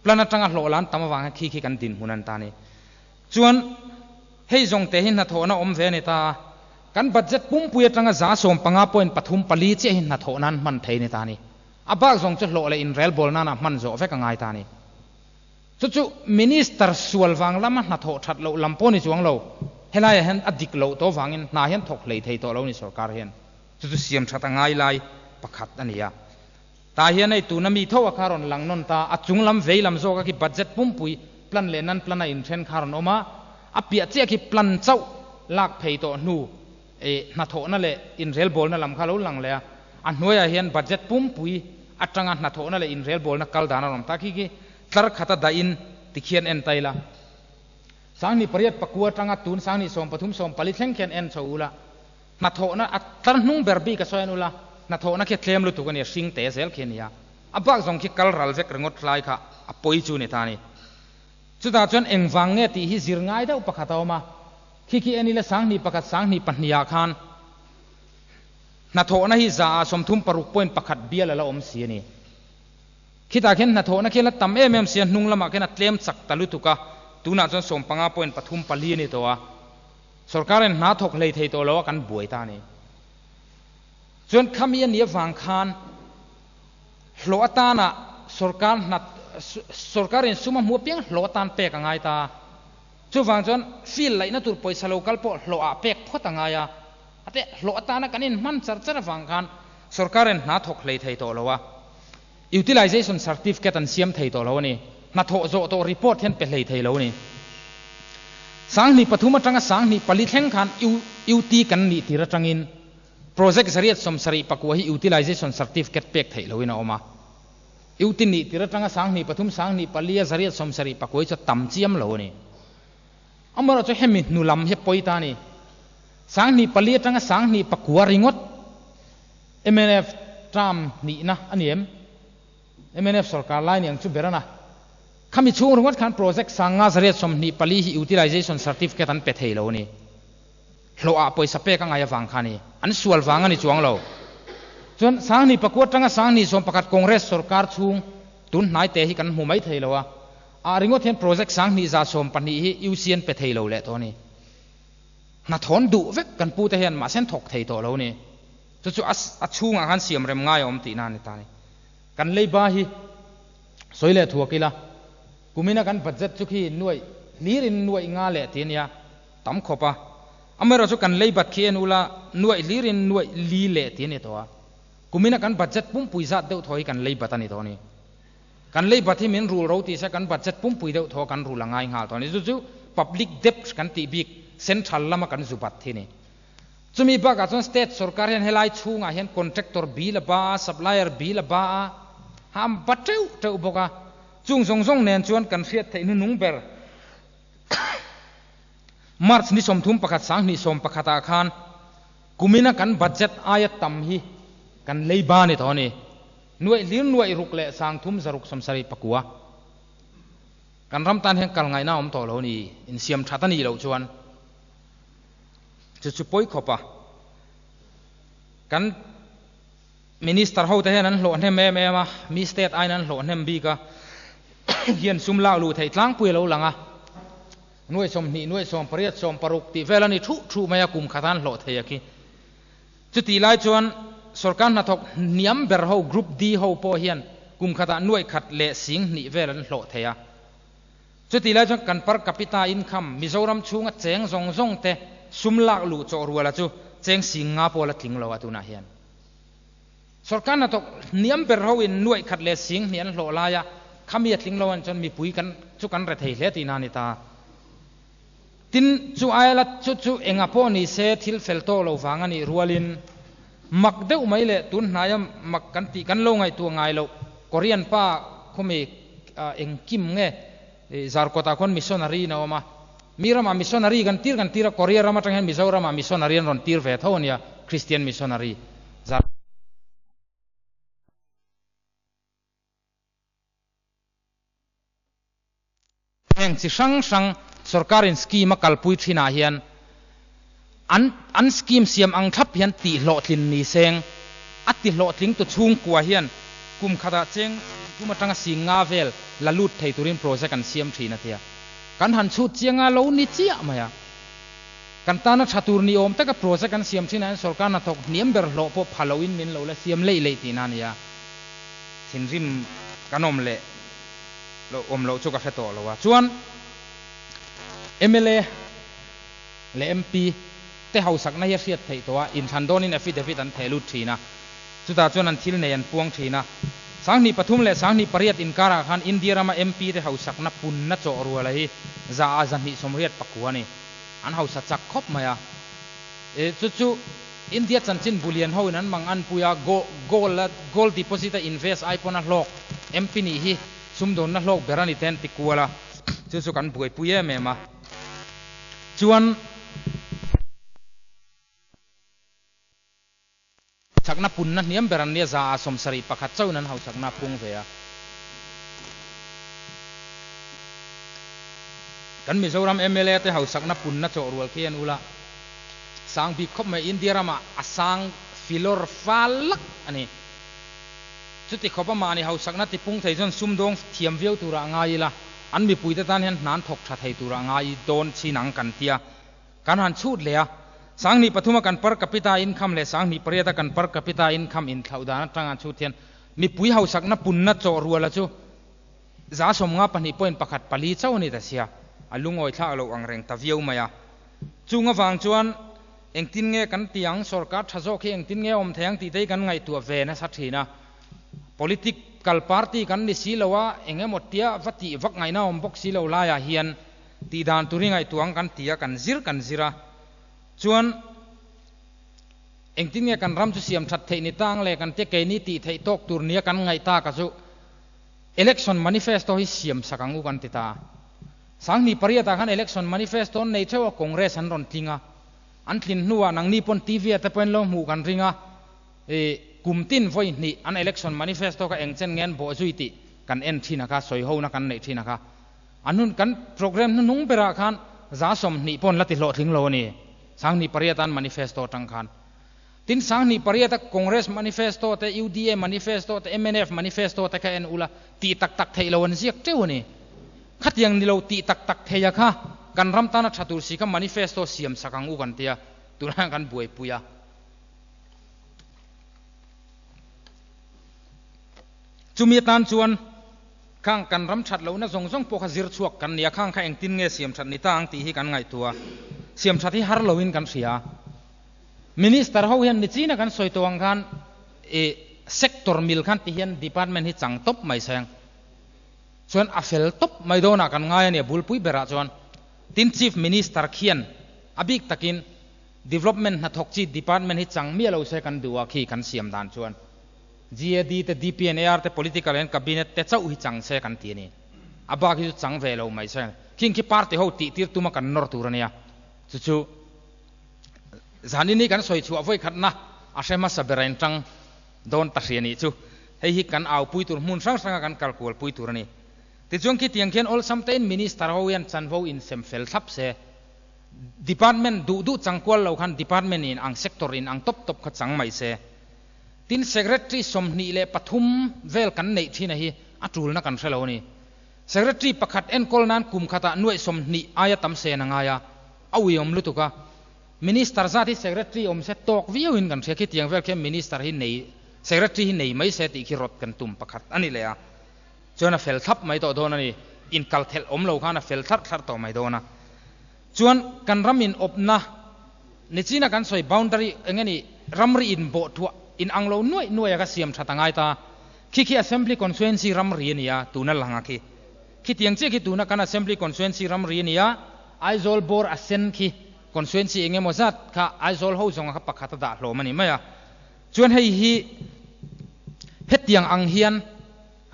plan atanga hlawh la an tam avang hian khi khi kan dinhmun a ni ta a ni. Chuan hei zawng te hi hnathawhna awm ve a ni ta a, kan budget pumpui atanga 15.34 chiah hi hnathawh nan hman thei a ni ta a ni. A bak zawng chu hlawh leh inrelbawl nana hman zawh vek a ngai ta a ni. Chu chu Minister sual vang lama hnathawh that loh lam pawh ni chuang lo, helaiah hian a dik loh tawh vangin hna hian thawk hlei thei tawh lo a ni sorkar hian. Chu chu siam that a ngai lai pakhat a ni a. Tah hian hei tuna mi tho a kha rawn lang nawn ta, a chung lam vei lam zawk a khi budget pumpui plan leh nan plan a inthen kha rawn awm a, a piah chiah khi plan chauh lak phei tawh hnu eh hnathawhna leh inrelbawlna lam kha lo lang leh a, a hnuaiah hian budget pumpui atanga hnathawhna leh inrelbawlna kal dan a rawn awm ta khi khi tlar khata dahin tikhian en ta ila. 2008 atanga tun 2013 14 thleng khian en chho ula. Hnathawhna a tlar hnung ber bik a sawi an ula, hnathawhna khi a tlem lutuk a ni, a hring te zel khi a ni a. A bak zawng khi kal ral vek ringawt hlai kha a pawi chu a ni ta a ni. Chutah chuan engvang nge tih hi zir ngai deuh pakhat a awm a, khi khi en ila 2001 2002 ah khan hnathawhna hi 36.1% bial a la awm si a ni. Khitah khian hnathawhna khi a la tam em em si a, hnung lamah khian a tlem chak ta lutuk a, tunah chuan 15.34 a ni tawh a. Sorkarin hna thawk hlei thei tawh lo a kan buai ta a ni. Chuan khami a nih avang khan hlawh atana sorkar hna sorkarin sum a hmuh apiang hlawh atan pek a ngai ta a. Chuvang chuan field laihna tur pawisa lo kal pawh hlawh ah pek phawt a ngai a. Ate hlawh atana kan inhman char char avang khan sorkarin hna thawk hlei thei tawh lo a. Utilization certificate an siam thei tawh lo a ni. Hnathawh zawh tawh report hian pe hlei thei lo a ni. 2003 atanga 2004 thleng khan UT kan nih tir atangin project 174 hi utilization certificate pek theih loin a awm a. UT nih tir atanga 2003 2004 a 174 hi chu a tam chiam lo a ni. Amaherawhchu hemi hnu lam hi a pawi ta a ni. 2004 atanga 2009 ringawt Mnf term hnihna a ni em? Mnf sorkar lai ni ang chu ber a na. Khami chhung ringawt khan project 524 hi utilization certificate an pe thei lo a ni. Hlawhah pawisa pek a ngai avang kha a ni. An sual vang a ni chuang lo. Chuan Sanghnih pakua atanga Sanghnih 11 Congress sorkar chhung tun hnai te hi kan hmu mai thei lo a, ah ringawt hian project 2112 hi UC an pe thei lo leh tawh a ni. Hna thawn duh vek kan pu te hian mahse an thawk thei tawh lo a ni. Chu chu a chhungah khan siam rem ngai a awm tihna a ni ta a ni. Kan leiba hi sawi leh thuak ila, kumina kan budget chu khi nuaih hlirin nuaih nga leh ti a nia, tam khawp a. Amaherawhchu chu kan leibat khi en ula nuaih hlirin nuaih li leh ti a ni tawh a. Kumina kan budget pumpui zat deuh thaw hi kan leibat a ni tawh a ni. Kan leibat hi min rul ro tih se kan budget pumpui deuh thaw kan rul a ngai nghal tawh a ni. Chu chu public debt kan tih bik central lama kan zu bat hi a ni. Chumi bakah chuan state sorkar hian helai chhungah hian contractor bil a ba a, supplier bil a ba a, ham ba teuh teuh bawk a. Chung zawng zawng nen chuan kan hriat theih hnuhnung ber March ni 31 2011 ah khan kumina kan budget aia tam hi kan lei ba ni tawh a ni. Nuaih hlir nuaih ruk leh sangthum zaruk sawmsarih pakua. Kan ram tan hian kal ngaihna a awm tawh lo a ni, insiam that a nih loh chuan. Chu chu pawi khawp a. Kan Minister ho te hian an hlawh hnem em em a, mi state aiin an hlawh hnem bik a, hian sum lak luh theih tlangpui a lo lang a. Nuaih 20, nuaih 18, 16 tih vel a ni thuh thuh mai a, kum khat a an hlawh thei a khi. Chutih lai chuan sorkar hnathawk hniam ber ho Group D ho pawh hian kum khatah nuaih khat leh sing hnih vel an hlawh thei a. Chutih lai chuan kan per capita income Mizoram chhunga cheng zawng zawng te sum lak luh chawh ruala chu cheng sing nga pawh la tling lo a tunah hian. Sorkar hnathawk hniam ber ho in nuaih khat leh sing hnih an hlawh laia khami a tling lo an chuan mipui kan chu kan re thei hle tihna a ni ta. Tin, chu aia la chu chu enga pawh ni se thil fel tawk lo vang a nih rualin mak deuh mai leh tun hnaia mak kan tih kan lo ngaihtuah ngai loh Korean pa khawmi engkim nge Zarkawtah khuan missionary in a awm a, mi ramah missionary kan tir kan tir a, Korea ram atang hian Mizoramah missionary an rawn tir ve tho a nia, Christian missionary Zar. Heng chi hrang hrang sorkarin scheme a kalpui thinah hian an an scheme siam ang thlap hian tihhlawhtlin ni seng. A tihlawhtling tu chhungkua hian kum khatah cheng thum atanga sing nga vel la lut thei turin project an siam thin a tia. Kan han chhut chiang a lo ni chiah mai a. Kan tana tha tur ni awm taka project an siam thinah hian sorkar hnathawk hniam ber hlawh pawh pha loin min lo la siam leih leih tihna a ni a. Thinrim kan awm leh lo awm loh chu ka hre tawh lo a. Chuan mla leh MP te hausakna hi a hriat theih tawh a, inthlan dawnin affidavit an theh lut thin a, chutah chuan an thil nei an puang thin a. 2003 leh 2008 inkarah khan India rama MP te hausakna punna chawh ruala hi 289% a ni. An hausa chak khawp mai a. Chu chu India chanchin bulian ho in an mang an pui a, gold a gold deposit a invest ai pawn a hlawk MP nih hi sumdawnna hlawk ber a ni te an ti kual a, chu chu kan buaipui em em a. Chuan chakna punna hniam ber an nia 71% chauhin an hauchakna a pung ve a. Kan Mizoram mla te hausakna punna chawh rual khi an ul a. Sang bik khawp mai India ramah a sang filawr fal lak a ni. Chuti khawp a mahni hausakna tipung thei chuan sumdawng thiam viau turah a ngai ila, an mipuite tan hian hnan thawk tha thei turah a ngai dawn chin ang kan tia kan han chhut leh a. 2003 a kan per capita income leh 2008 a kan per capita income inthlauh dan atanga an chhut hian mipui hausakna punna chawh ruala chu 52.14 chauh a ni ta sia, a lungawi thlak loh ang reng ta viau mai a. Chung avang chuan engtin nge kan ti ang, sorkar tha zawk hi engtin nge awm thei ang tih te hi kan ngaihtuah ve nasa thin a. Political party kan ni si lo a, eng emaw tia va tih vak ngaihna awm bawk si lo laiah hian tih dan tur hi ngaihtuah ang kan ti a, kan zir kan zir a. Chuan engtin nge kan ram chu siam that theih ni tang le kan tia keini tih theih tawk tur nia kan ngaih tak a chu election manifesto hi siam sak ang u kan ti ta a. 2008 ah khan election manifesto an nei theuh a, Congress an rawn tling a. An tlin hnuah nangni pawn TV ah te pawh in lo hmuh kan ring a, ih kum tin vawi hnih an election manifesto kha eng chen nge an bawh zui tih kan en thin a kha, sawi hona kan neih thin a kha. An hun kan program hnuhnung berah khan 20% pawh an la ti hlawhtling lo a ni, 2008 an manifesto atang khan. Tin 2008 a Congress manifesto te, UDA manifesto te, mnf manifesto te kha en ula, tih tak tak theih lo an ziak teuh a ni. Khatiang ni lo tih tak tak theih a kha kan ram tana tha tur si kha manifesto siam sak ang u kan tia, tunah hian kan buaipui a. Chumi atan chuan khang kan ram that lohna zawng zawng pawh kha zir chhuak kan ni a, khang kha engtin nge siam that ni ta ang tih hi kan ngaihtuah a, siam that hi har loin kan hria. Minister ho hian nichina kan sawi tawh ang khan i sector mil khan ti hian department hi chang tawp mai seng chuan a fel tawp mai dawnah kan ngai a ni a bulpui berah chuan. Tin Chief Minister khian a bik takin Development hnathawk chi department hi chang miah lo se kan duh a khi kan siam dan chuan GAD te DPNAR te political and cabinet te chauh hi chang se kan ti a ni. A bak hi chu chang ve lo mai se. Khing khi party ho tih tir tuma kan nawr tur a nia. Chu chu zanin hi kan sawi chhuah vawi khatna a hre hmasa ber a intang dawn ta hria nih chu. Hei hi kan aupui tur hmun hrang hranga kan kal kual pui tur a ni. Tichuan khitiang khian awlsam tein minister ho hian chanvo insem fel thlap se. Department duh duh chang kual lo khan department in ang sector in ang tawp tawp kha chang mai se. Tin secretary 23 vel kan neih thin a hi a tulna kan hre lo a ni. Secretary pakhat enkawl nan kum khatah nuaih 20 aia tam sen a ngai a, a uiawm lutuk a. Minister zat hi secretary awm se tawk viau in kan hria khitiang vel khian minister hi nei secretary hi nei mai se tih khi rawt kan tum pakhat a ni leh a. Chuan a fel thlap mai tawh dawn a ni. Inkal thelh awm lo khan a fel thlarh thlarh tawh mai dawn a. Chuan kan ram in awpna nichina kan sawi boundary eng nge ni ramri in bawh thuah in ang lo nuaih nuaih a ka siam that a ngai ta. Khi khi Assembly Constituency ramri a ni a, tuna lang a khi. Khitiang chiah khi tuna kan Assembly Constituency ramri a ni a, Aizawl bawr a sen khi Constituency eng emaw zat kha Aizawl ho zawnga kha pakhat a dah hlawm a ni mai a. Chuan hei hi hetiang ang hian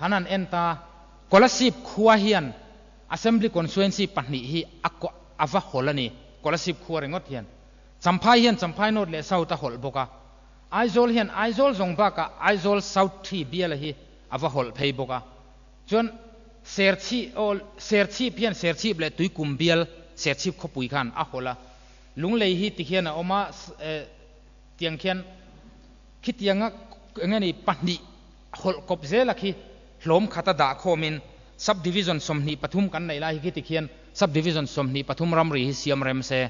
Han han en ta, Kolasib khua hian Assembly Constituency pahnih hi a a va hawlh a ni, Kolasib khua ringawt hian. Champhai hian Champhai North leh South a hawlh bawk a, Aizawl hian Aizawl zawng bakah Aizawl South thi biala hi a va hawlh phei bawk a. Chuan Serchhip aw Serchhip hian Serchhip leh Tuikum bial Serchhip khawpui khan a hawlh a, Lunglei hi tikhian a awm a, tiang khian khitianga eng nge ni pahnih Hawlh kawp zela khi hlawm khata dah khawmin Sub Division 23 kan neih lai hi khi tikhian Sub Division 23 ramri hi siam rem se,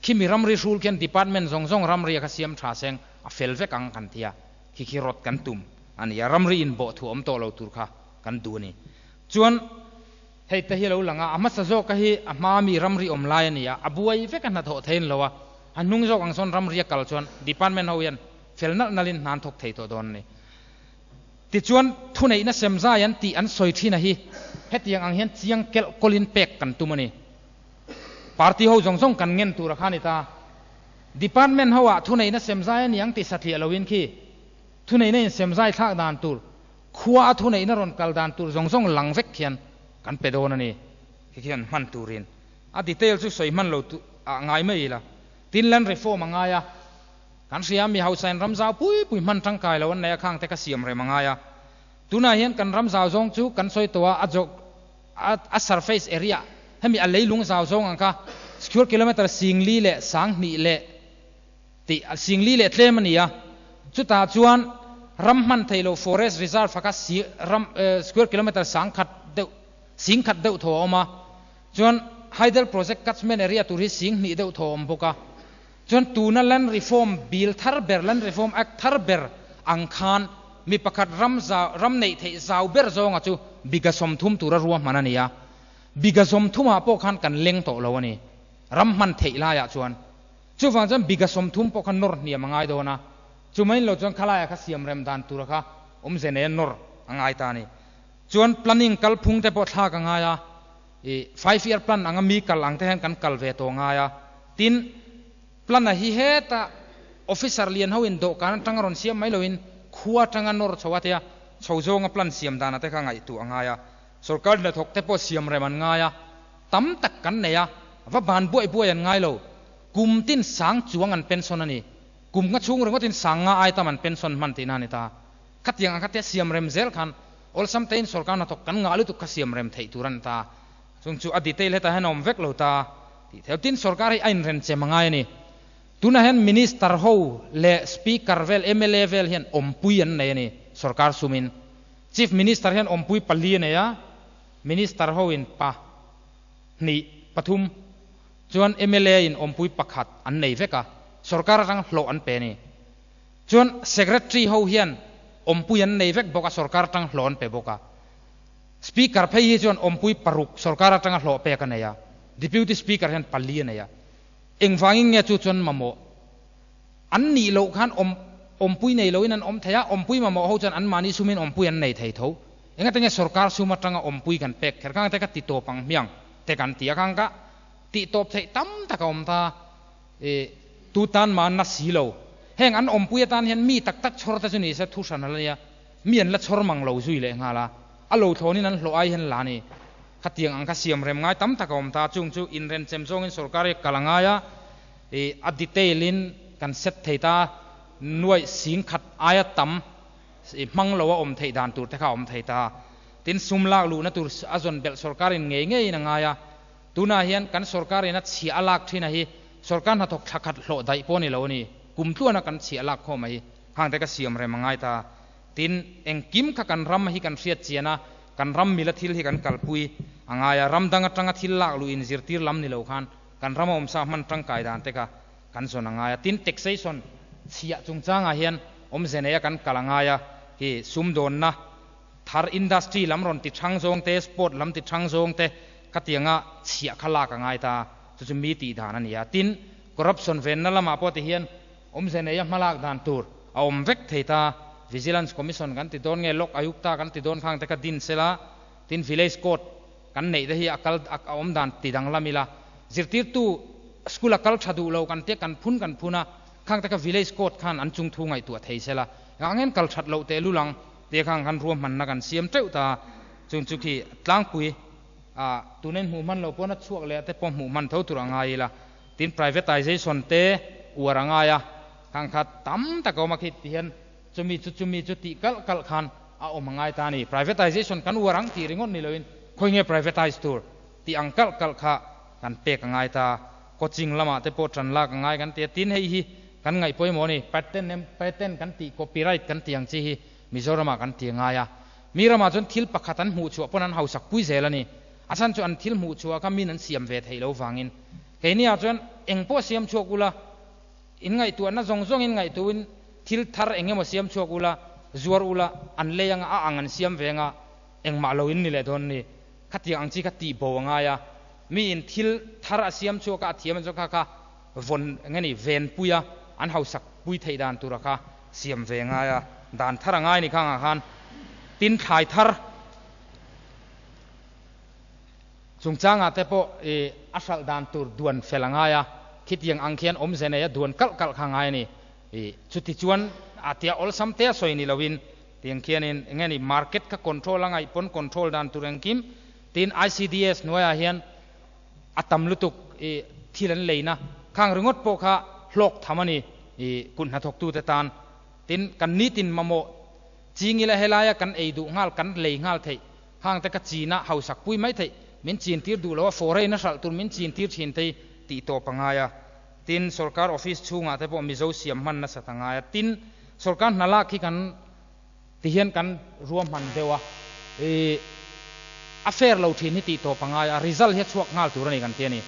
khimi ramri hrul khian Department zawng zawng ramri a kha siam tha seng a fel vek ang kan tia, khi khi rawt kan tum a ni a, ramri in bawh thu awm tawh lo tur kha kan duh a ni. Chuan hei te hi a lo lang a, a hmasa zawka hi a hma mi ramri awm lai a ni a, a buai vek a hnathawh theiin lo a, a hnung zawk ang sawn ramri a kal chuan Department ho hian fel nalh nalhin hna an thawk thei tawh dawn a ni. Tichuan, thuneihna semzai an tih an sawi thin a hi hetiang ang hian chiang kelh kawlin pek kan tum a ni. Party ho zawng zawng kan ngen tur a kha ni ta. Department ho ah thuneihna semzai a ni ang tih satliah loin khi thuneihna in semzai thlak dan tur, khua a thuneihna rawn kal dan tur zawng zawng lang vek khian kan pe dawn a ni. Khi khian hman turin a detail chu sawi hman lo ah ngai mai ila. Tin, land reform a ngai a. Kan hria mi hausain ram zau pui pui hman tangkai lo an nei a khang te kha siam rem a ngai a. Tunah hian kan ram zau zawng chu kan sawi tawh a, a jog a a surface area hemi a leilung zau zawng ang kha square kilometre singli leh sanghnih leh tih singli leh tlem a ni a. Chutah chuan ram hman thei lo forest reserve a kha si ram square kilometre sangkhat deuh singkhat deuh thaw a awm a. Chuan hydel project catchment area tur hi singhnih deuh thaw a awm bawk a. Chuan tuna Land Reform Bill thar ber, Land Reform Act thar ber ang khan mi pakhat ram zau, ram neih theih zau ber zawnga chu biga 30 tura ruahman a ni a. Biga 30 ah pawh khan kan leng tawh lo a ni, ram hman theih laiah chuan. Chuvang chuan biga 30 pawh kha nawr hniam a ngai dawn a, chumain lo chuan khalaia kha siam rem dan tura kha awmze nei a nawr a ngai ta a ni. Chuan planning kalphung te pawh thlak a ngai a. I five year plan anga mi kal ang te hian kan kal ve tawh ngai a, tin plan a hi heta officer lian ho in dawhkan atanga rawn siam mai loin khua atanga nawr chho a tia chho zawnga plan siam dan a te kha ngaihtuah a ngai a, sorkar hnathawk te pawh siam rem an ngai a, tam tak kan nei a, va ban buai buai an ngai lo, kum tin sang chuang an pension a ni, kum nga chhung ringawt in sang nga ai tam an pension hman tihna a ni ta. Khatiang ang kha te siam rem zel khan awlsam tein sorkar hnathawk kan ngah lutuk kha siam rem theih tur a ni ta. Chung chu a detail hetah hian a awm vek lo ta tih theuh. Tin, sorkar hi a inren chem a ngai a ni. Tunah hian Minister ho leh Speaker vel, mla vel hian awmpui an nei a ni, sorkar sumin. Chief Minister hian awmpui pali a nei a, Minister ho in pa hnih, pathum, chuan mla in awmpui pakhat an nei vek a, sorkar atang hlawh an pe a ni. Chuan Secretary ho hian awmpui an nei vek bawk a, sorkar atang hlawh an pe bawk a. Speaker phei hi chuan awmpui paruk sorkar atanga hlawh pek a nei a, Deputy Speaker hian pali a nei a. Engvangin nge chu chuan mamawh an nih loh khan awm awmpui nei loin an awm thei a, awmpui mamawh ho chuan anmahni sumin awmpui an nei thei tho. Engate nge sorkar sum atanga awmpui kan pek kher khang te ka ti tawp ang hmiang te kan ti a khang ka tih tawp theih tam tak a awm ta i tu tan mah an na si lo. Heng an awmpui atan hian mi tak tak chhawr te chu ni se thu hran a la nia, mi an la chhawr mang lo zui leh nghal a, a lo thlawnin an hlawh ai hian la ni. Khatiang ang kha siam rem ngai tam tak a awm ta, chung chu inrenchem zawngin sorkar hi kal a ngai a, ih a detail in kan set thei ta, nuaih sing khat aia tam ih hmang lo a awm theih dan tur te kha a awm thei ta. Tin, sum lak luhna tur a zawn belh sorkar in ngei ngeiin a ngai a, tunah hian kan sorkar in a chhiah a lak thin a hi sorkar hnathawk thla khat hlawh daih pawh a ni lo a ni, kum tluana kan chhiah lak khawm a hi khang te ka siam rem a ngai ta. Tin, engkim kha kan ram hi kan hriat chian a, kan ram mila thil hi kan kalpui a ngai a, ram dang atanga thil lak luh in zirtir lam ni lo khan kan rama awmsa hman tangkai dan te kha kan zawn a ngai a. Tin, taxation chhiah chungchangah hian awmze neia kan kal a ngai a, hi sumdawnna thar industry lam rawn ti thang zawng te, sport lam ti thang zawng te khatianga chhiah kha lak a ngai ta, chu chu mi tih dan a ni a. Tin, corruption venna lamah pawh ti hian Awmze neia hmalak dan tur a awm vek thei ta. Vigilance Commission kan ti dawn nge Lok Ayukta kan ti dawn khang te kha din sela, tin Village Court kan neih te hi a kal a awm dan ti danglam ila. Zirtirtu school a kal tha duh lo kan tia kan phun kan phun a, khang te kha Village Court khan an chungthu ngaihtuah thei sela. Engah ngen kal that loh tehlul ang tia khang khan ruahmanna kan siam teuh ta. Chung chu khi tlangpui a tunin hmuh hman lo pawn a chhuak leh te pawh hmuh hman tho tur a ngai ila. Tin privatization te uar a ngai a, khang kha tam tak a awm a khi ti hian chumi chu chumi chu tih kalh kalh khan a awm a ngai ta a ni. Privatization kan uar ang tih ringawt ni loin khawi nge privatize tur tih ang kalh kalh kha kan pek a ngai ta. Coaching lamah te pawh tan lak a ngai kan ti a, tin hei hi kan ngaih pawimawh a ni. Patent em patent kan tih copyright kan tih ang chi hi Mizoramah kan ti a ngai a, mi ramah chuan thil pakhat an hmuh chhuah pawn an hausak pui zel a ni. A chhan chu an thil hmuh chhuah kha min an siam ve theih lo vangin. Keini ah chuan eng pawh siam chhuak ula, in ngaihtuahna zawng zawng in ngaihtuhin thil thar eng emaw siam chhuak ula, zuar ula, an lei anga a ang an siam ve anga engmah lo in ni leh dawn ni. Khatiang ang chi kha tih bo a ngai a, mi in thil thar a siam chhuak a, a thiam an chuan kha kha vawn eng nge ni ven pui a, an hausak pui theih dan tura kha siam ve a ngai a, dan thar a ngai ni khangah khan tin thlai thar. Chungchangah te pawh i a hralh dan tur duan fel a ngai a, khitiang ang khian awmze nei a duan kalh kalh kha a ngai a ni. I chuti chuan a tia awlsam te a sawi ni loin tiang khianin eng nge ni market kha control a ngaih pawn control dan tur engkim tin ICDS hnuaiah hian a tam lutuk i thil an leina khang ringawt pawh kha hlawk tham a ni i kut hnathawktute tan. Tin kan nitin mamawh chingila helaia kan ei duh nghal kan lei nghal theih Hang te ka chin a hausak pui mai theih, min chin tir duh lo a, foreign a hralh tur min chin tir thin te hi tih tawp a ngai a. Tin, sorkar office chhungah te pawh Mizo siam hman nasat a ngai a. Tin, sorkar hna lak hi kan ti hian kan ruahman deuh a, i a fair lo thin hi tih tawp a ngai a, result hi a chhuak nghal tur a ni kan ti a ni.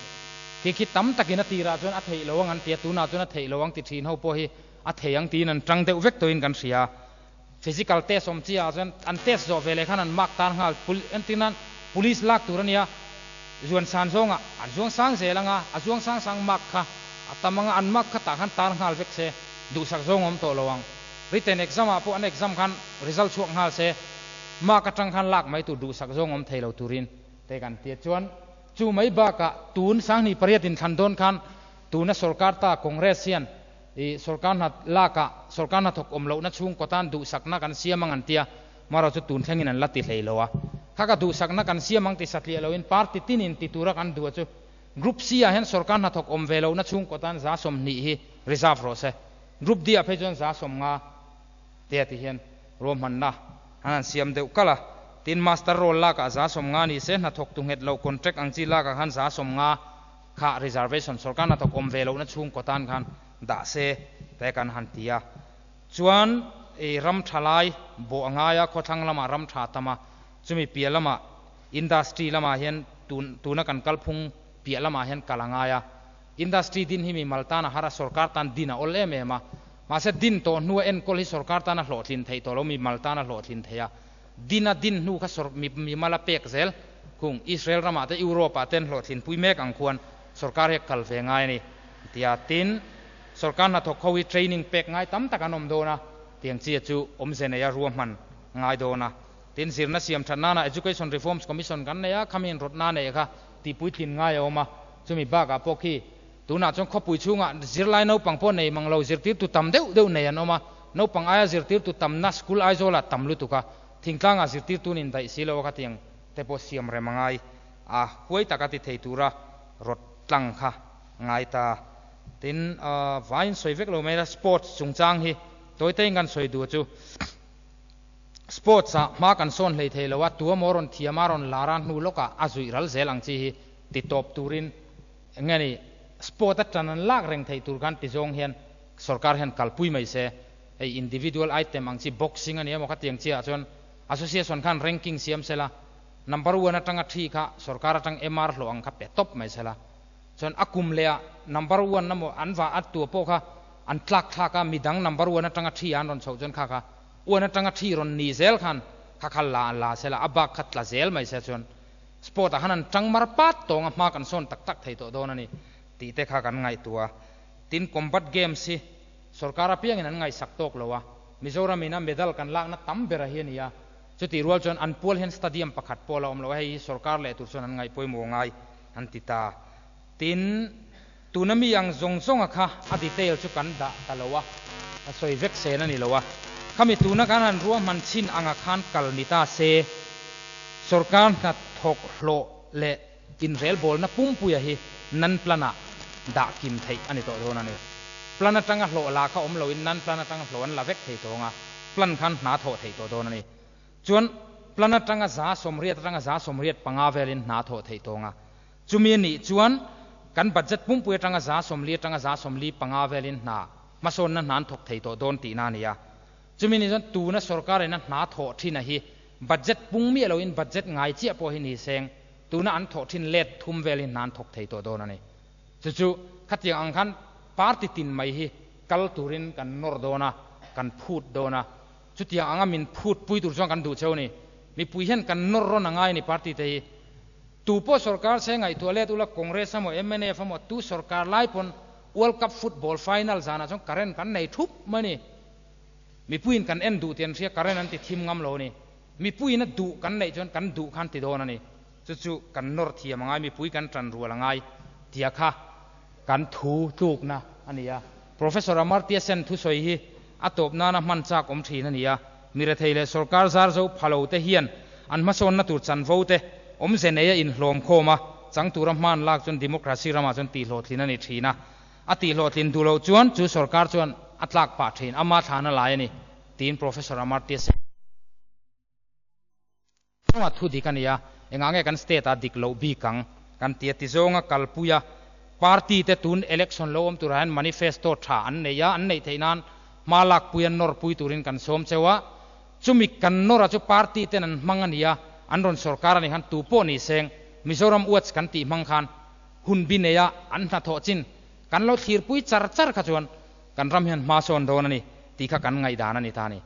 Khi khi tam takin a tirah chuan a theih lo ang an ti a, tunah chuan a theih lo ang ti thin ho pawh hi a thei ang tiin an tang deuh vek tawhin kan hria. Physical test awm chi ah chuan an test zawh ve leh khan an mark tan nghal entir nan police lak tur a nia zuan san zawngah an zuang sang zel anga a zuang sang sang mark kha a tam anga an mark kha tah khan tar nghal vek se duhsak zawng awm tawh lo ang written exam ah pawh an exam khan result chhuak nghal se mark atang khan lak mai tur duhsak zawng awm thei lo turin te kan tia chuan chu mai bakah tun sanghnih pariat in thlan dawn khan tuna sorkar ta Congress hian I sorkar hna lakah sorkar hnathawk awm lohna chhungkaw tan duhsakna kan siam ang an tia, marawh chu tun thlengin an la ti hlei lo a. Kha ka duhsakna kan siam ang ti satliah loin party tinin ti tura kan duh a chu Group C ah hian sorkar hnathawk awm ve lohna chhungkaw tan 20% hi reserve rawh se. Group D ah phei chuan 50 te a ti hian ruahmanna an han siam deuh kalh a. Tin, master roll lakah 50 ni se, hnathawk tu nghet loh contract ang chi lakah khan 50 kha reservation sorkar hnathawk awm ve lohna chhungkaw tan khan. dah se te kan han ti a. Chuan i ram tha lai bawh a ngai a, khawthlang lamah ram tha tam a, chumi piah lamah industry lamah hian tun tuna kan kalphung piah lamah hian kal a ngai a. Industry din hi mimal tan a har a, sorkar tan din a awl em em a. Mahse din tawh hnua enkawl hi sorkar tan a hlawhtlin theih tawh lo, mimal tan a hlawhtlin theih a. Din a din hnu kha sor mimal a pek zel khung Israel ramah te Europe ah te an hlawhtlin pui mek ang khuan sorkar hi a kal ve ngai a ni tia tin sorkar hnathawk ho hi training pek ngai tam tak an awm dawn a tiang chi a chu awmze nei a ruahman ngai dawn a tin zirna siam that nana Education Reforms Commission kan nei a khami in rawtna neih kha tihpuitlin ngai a awm a chumi bakah pawh khi Tunah chuan khawpui chhungah zirlai naupang pawh nei mang lo zirtirtu tam deuh deuh nei an awm a, naupang aia zirtirtu tamna school Aizawlah tam lutuk a, thingtlangah zirtirtu nin daih si lo a khatiang te pawh siam rem a ngai a, huai taka ti thei tura rawt tlang kha ngai ta. Tin, vaiin sawi vek lo mai la, sports chungchang hi tawitein kan sawi duh chu sports ah hma kan sawn hlei thei lo a, tuamaw rawn thiam a rawn lar a hnu lawkah a zuih ral zel ang chi hi ti tawp turin Enge ni, sport a tan an lak reng theih tur khan ti zawng hian sorkar hian kalpui mai se. Hei individual item ang chi boxing a ni emaw khatiang chiah ah chuan association khan ranking siam sela, number one atanga thi kha sorkar atang MR hlawh ang kha pe tawp mai sela. Chuan a kum leh ah number one emaw an va at tua pawh kha an tlak thlak a, midang number one atanga thi ah an rawn chhoh chuan kha kha one atanga thi rawn ni zel khan kha kha la la sela, a bak kha tla zel mai se chuan Sport ah khan an tang mar pat tawng a, hma kan sawn tak tak thei tawh dawn a ni tih te kha kan ngaihtuah a. Tin, combat games hi sorkar apiangin an ngaihsak tawk lo a, Mizoram in a medal kan lakna tam ber a hi a ni a, chutih rual chuan an pual hian stadium pakhat pawh a la awm lo a, hei hi sorkar leh tur chuan an ngaih pawimawh ngai an ti ta. Tin, tuna mi ang zawng zawnga kha a detail chu kan dah ta lo a, ka sawi vek sen a ni lo a, khami tuna kan han ruahman chhin anga khan kal ni ta se, Sorkar hnathawk hlawh leh inrelbawlna pumpuia hi nan plan-ah dah kim theih a ni tawh dawn a ni. Plan atanga hlawh la kha awm loin nan plan atanga hlawh an la vek thei tawng a, plan khan hna thawh theih tawh dawn a ni. Chuan plan atanga 180 atanga 75 velin hna thawh theih tawng a. Chumi a nih chuan kan budget pumpui atanga 40 atanga 45 velin hna hmasawnna hna an thawk thei tawh dawn tihna a ni a. Chumi ni chuan tuna sorkar ina hna thawh thin a hi Budget pung miah loin budget ngai chiah pawh hi ni seng, tuna an thawh thin let thum vel hi hna an thawk thei tawh dawn a ni. Chu chu khatiang ang khan party tin mai hi kal turin kan nawr dawn a, kan phut dawn a. Chutiang anga min phut pui tur chuan kan duh cheu a ni. Mipui hian kan nawr rawn a ngai a ni party te hi. Tu pawh sorkar se ngaihtuah let ula Congress emaw mnf emaw tu sorkar lai pawn World Cup football final zanah chuan current kan nei thup mai a ni. Mipuiin kan en duh tih an hria, current an ti thim ngam lo a ni. Mipuiin a duh kan neih chuan kan duh khan ti dawn a ni. Chu chu kan nawr thiam a ngai, mipui kan tan rual a ngai tia kha kan thu tlukna a ni a. Professor Amartya Sen thusawi hi a tawp nana hman chak awm thin a ni a. Mi rethei leh sorkar zar zo pha lo te hian an hmasawnna tur chanvo te awmze nei a inhlawm khawm a, chang tura hman lak chuan democracy ramah chuan tihhlawhtlin a ni thin a. A tihhlawhtlin duh loh chuan chu sorkar chuan a tlak pah thin, ama thlan a lai a ni, tiin Professor Amartya Sen chunga thu dik a ni a, engah nge kan state ah dik loh bik ang kan ti a ti zawnga kalpui a, party te tun election lo awm turah hian manifesto tha an nei a, an neih theih nan hma lakpui a nawrpui turin kan sawm cheu a, chumi kan nawr a chu party ten an hmang a ni a, an rawn sorkar a nih khan tu pawh ni seng Mizoram Watch kan tih hmang khan Hun bi neia an hnathawh chin kan lo thlirpui char char kha chuan kan ram hian hma sawn dawn a ni tih kha kan ngaihdan a ni ta a ni.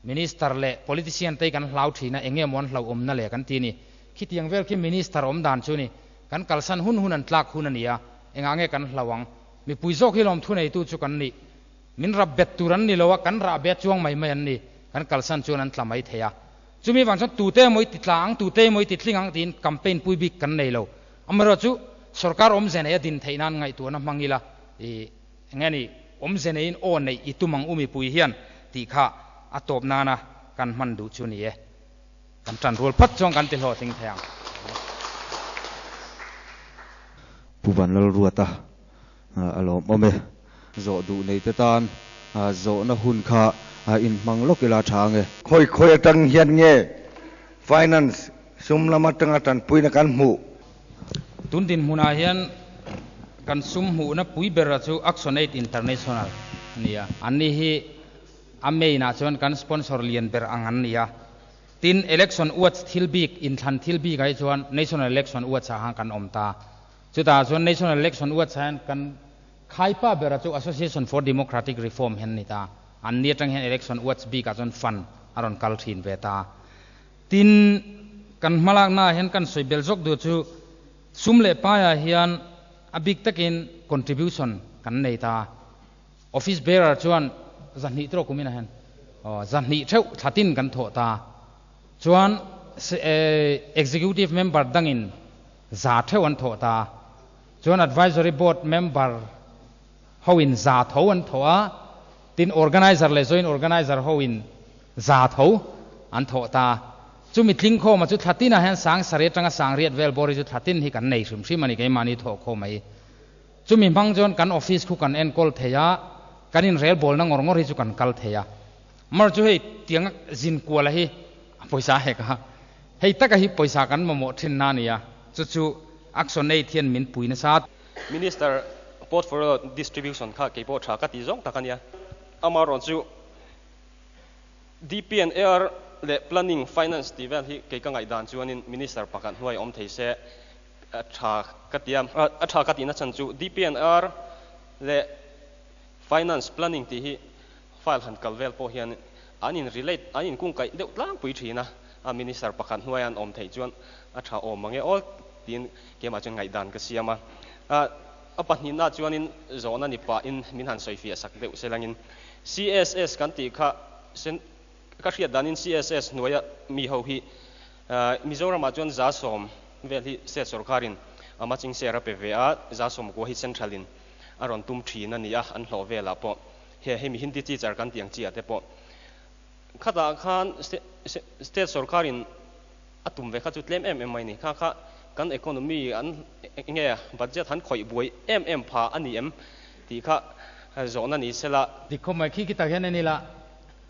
Minister leh politician te hi kan hlau thin a, eng nge maw an hlauhawmna le kan ti a ni. Khitiang vel khi minister awm dan chu ni, kan kalsan hun hun an tlak hun a ni a, engah nge kan hlau ang? Mipui zawk hi lawm thuneitu chu kan nih. Min rap bet tur an ni lo a, kan rah bet chuang mai mai an ni. Kan kalsan chuan an tla mai thei a. Chumi vang chuan tute emaw i ti tla ang, tute emaw i ti tling ang tiin campaign pui bik kan nei lo. Amaherawhchu, sorkar awmze nei a din theih nan ngaihtuahna hmang ila, i enge ni, awmze neiin aw neih i tum ang u mipui hian tih kha a tawp nana kan hman duh chu ni e. Kan tan rual phawt chuan kan ti hlawhtling thei ang. Pu Vanlalruata a lawmawm e. Zawh duh neite tan zawhna hun kha inhmang lawk ila tha ange. Khawi khawi atang hian nge Finance sum lam atanga tanpuina kan hmuh. Tun dinhmunah hian Kan sum hmuhna pui bera chu ActionAid International a ni a. Anni hi a main ah chuan kan sponsor lian ber ang an ni a. Tin, Election Watch thil bik, inthlan thil bik ah hi chuan National Election Watch ah khan kan awm ta. Chutah chuan National Election Watch ah hian kan khaipa bera chu Association for Democratic Reform hi an ni ta. Anni atang hian Election Watch bik ah chuan fund a rawn kal thin ve ta. Tin, kan hmalakna ah hian kan sawi bel zawk duh chu sum leh paiah hian a bik takin contribution kan nei ta. Office bearer chuan zahnih tawk kum in a hen aw zahnih theuh thlatin kan thawh ta. Chuan executive member dangin za theuh an thawh ta. Chuan advisory board member hoin za tho an thawh a, tin organizer leh joint organizer hoin za tho an thawh ta. Chumi tlingkhawma chu thla tinah hian sang sarih atanga sang riat vel bawr hi chu thla tin hi kan nei hrim hrim a ni keimahni thawhkhawm mai. Chumi hmang chuan kan office khu kan enkawl thei a, kan inrelbawlna ngawr ngawr hi chu kan kal thei a. Mar chu hei tianga zin kuala hi a pawisa hek a, hei taka hi pawisa kan mamawh thin na a ni a, chu chu ActionAid hian min pui nasa. Minister portfolio distribution kha kei pawh tha ka tih zawng tak a nia. Amaherawhchu chu DP and AR leh Planning, Finance tih vel hi kei ka ngaihdan chuanin Minister pakhat hnuai awm thei se a tha ka ti a. A tha ka tihna chhan chu DP and AR leh Finance, Planning tih hi file han kal vel pawh hian an in relate, an in kungkaih deuh tlangpui thin a, a Minister pakhat hnuaia an awm theih chuan a tha awm mange aw tiin keimah chuan ngaihdan ka siam a. A pahnihna chuanin zawhna ni pahin min han sawifiah sak deuh selangin CSS kan tih kha ka hriat danin CSS hnuaia mi ho hi Mizoramah chuan 70% vel hi state sorkarin a matching share a pe ve a, 90% hi central in a rawn tum thin a ni a, an hlawh velah pawh. He hemi Hindi teacher kan tih ang chi ah te pawh khatah khan state sorkarin a tum ve kha chu tlem em em mai a ni. Kha kha kan economy an nge budget han khawih buai em em pha a ni em tih kha zawhna ni sela. Dik khawp mai khi khi tak hian en ila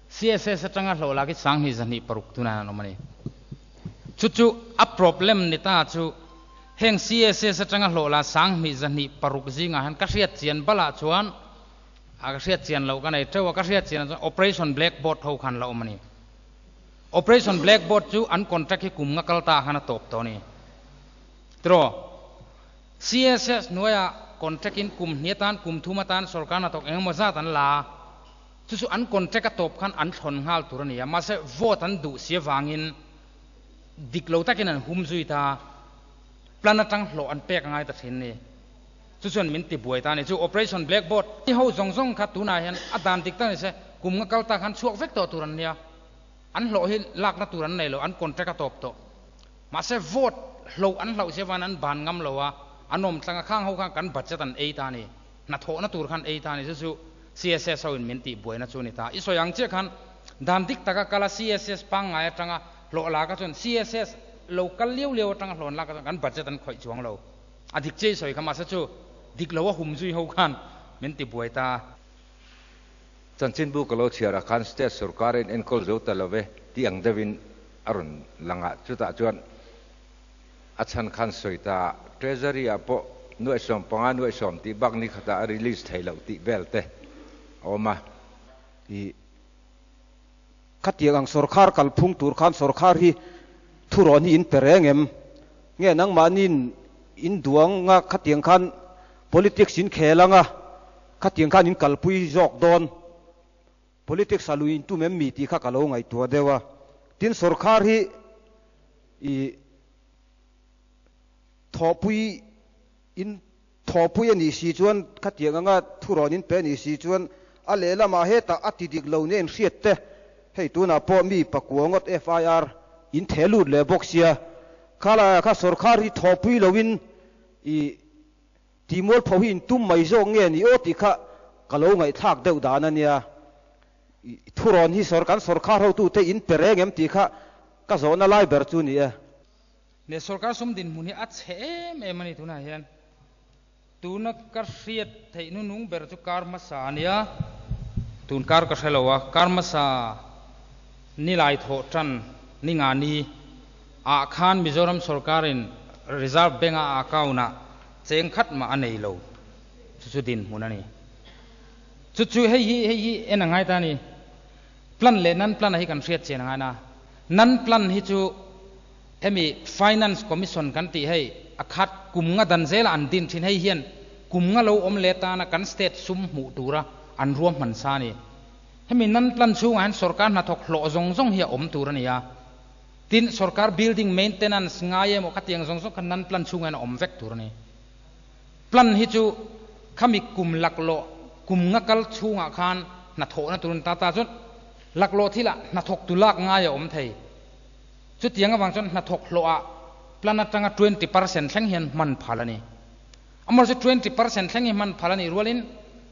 CSS atanga hlawh lak hi 2260 tunah hian an awm a ni. Chu chu a problem ni ta chu heng CSS atanga hlawh la 2260 zingah hian ka hriat chian balah chuan A ka hriat chian loh ka nei teuh a, ka hriat chian chuan Operation Blackboard ho khan la awm a ni. Operation Blackboard chu an contract hi kum nga kal ta khan a tawp tawh a ni. Tiraw? CSS hnuaia contract in kum hnih atan, kum thum atan sorkar hnathawk eng emaw zat an la a, chu chu an contract a tawp khan an thlawn nghal tur a ni a, mahse vote an duh si avangin dik lo takin an hum zui ta a, plan atang hlawh an pek a ngai ta thin a ni. Chu chuan min ti buai ta a ni. Chu Operation Blackboard hi ho zawng zawng kha tunah hian a dan dik tak ni se, kum nga kal ta khan chhuak vek tawh tur an nia. An hlawh hi lakna tur an nei lo, an contract a tawp tawh. Mahse vote hloh an hlauh zia van an ban ngam lo a, an awm tlang a, khang ho khan kan budget an ei ta a ni. Hnathawhna tur khan ei ta a ni. Chu chu CSS ho in min tih buaina chu a ni ta. I sawi ang chiah khan dan dik taka kal a CSS pangngai atanga hlawh lak a chuan CSS lo kal liau liau atanga hlawh an lak a chuan kan budget an khawih chuang lo. A dik che i sawi kha mahse chu dik lo a hum zui ho khan min ti buai ta. Chanchinbu ka lo chhiar ah khan state sorkar in enkawl zo ta lo ve tih ang deuh in a rawn lang a, chutah chuan a chhan khan sawi ta Treasury ah pawh nuaih 15 nuaih 10 tih bak ni khatah a release thei loh tih vel te a awm a. I khatiang ang sorkar kalphung tur khan sorkar hi thurawn hi in pe reng em? Nge nangmahniin in duang a khatiang khan politics in khel anga khatiang khan in kalpui zawk dawn? Politics a lui in tum em mi tih kha ka lo ngaihtuah deuh a. Tin sorkar hi i thawhpui in thawhpui a nih si chuan khatiang anga thurawn in pe a nih si chuan a lehlamah hetah a ti dik lo nia in hriat te hei tunah pawh mi pakua ngawt FIR in theh lut leh bawk sia khalaiah kha sorkar hi thawhpui loin i tihmual pho hi in tum mai zawk nge ni aw tih kha ka lo ngaihthlak deuh dan a nia. I thurawn hi sawr kan sorkar hotute in pe reng em tih kha ka zawhna lai ber chu ni e. Ne sorkar sum dinhmun hi a chhe em em a ni tunah hian. Tuna ka hriat theih nunung ber chu kar hmasa a nia. Tun kar ka hre lo a, kar hmasa nilai thawh tan ni nga ni ah khan Mizoram sorkarin Reserve Bank a account ah cheng khat mah a nei lo. Chu chu dinhmun a ni. Chu chu hei hi hei hi en a ngai ta a ni. Plan leh non plan a hi kan hriat chian a ngai na. Non plan hi chu hemi Finance Commission kan tih hei a khat kum nga dan zela an din thin hei hian kum nga lo awm leh tana kan state sum hmuh tura an ruahman sa a ni. Hemi non plan chhungah hian sorkar hnathawk hlawh zawng zawng hi a awm tur a ni a. Tin, sorkar building maintenance ngai emaw khatiang zawng zawng kha non plan chhungah hian a awm vek tur a ni. Plan hi chu khami kum laklawh kum nga kal chhungah khan hnathawhna tur a ni ta ta chuan laklawh thilah hnathawk tu lak ngai a awm thei. Chutiang avang chuan hnathawk hlawhah plan atanga 20% thleng hian hman phal a ni. Amaherawhchu 20% thleng hi hman phal a nih rualin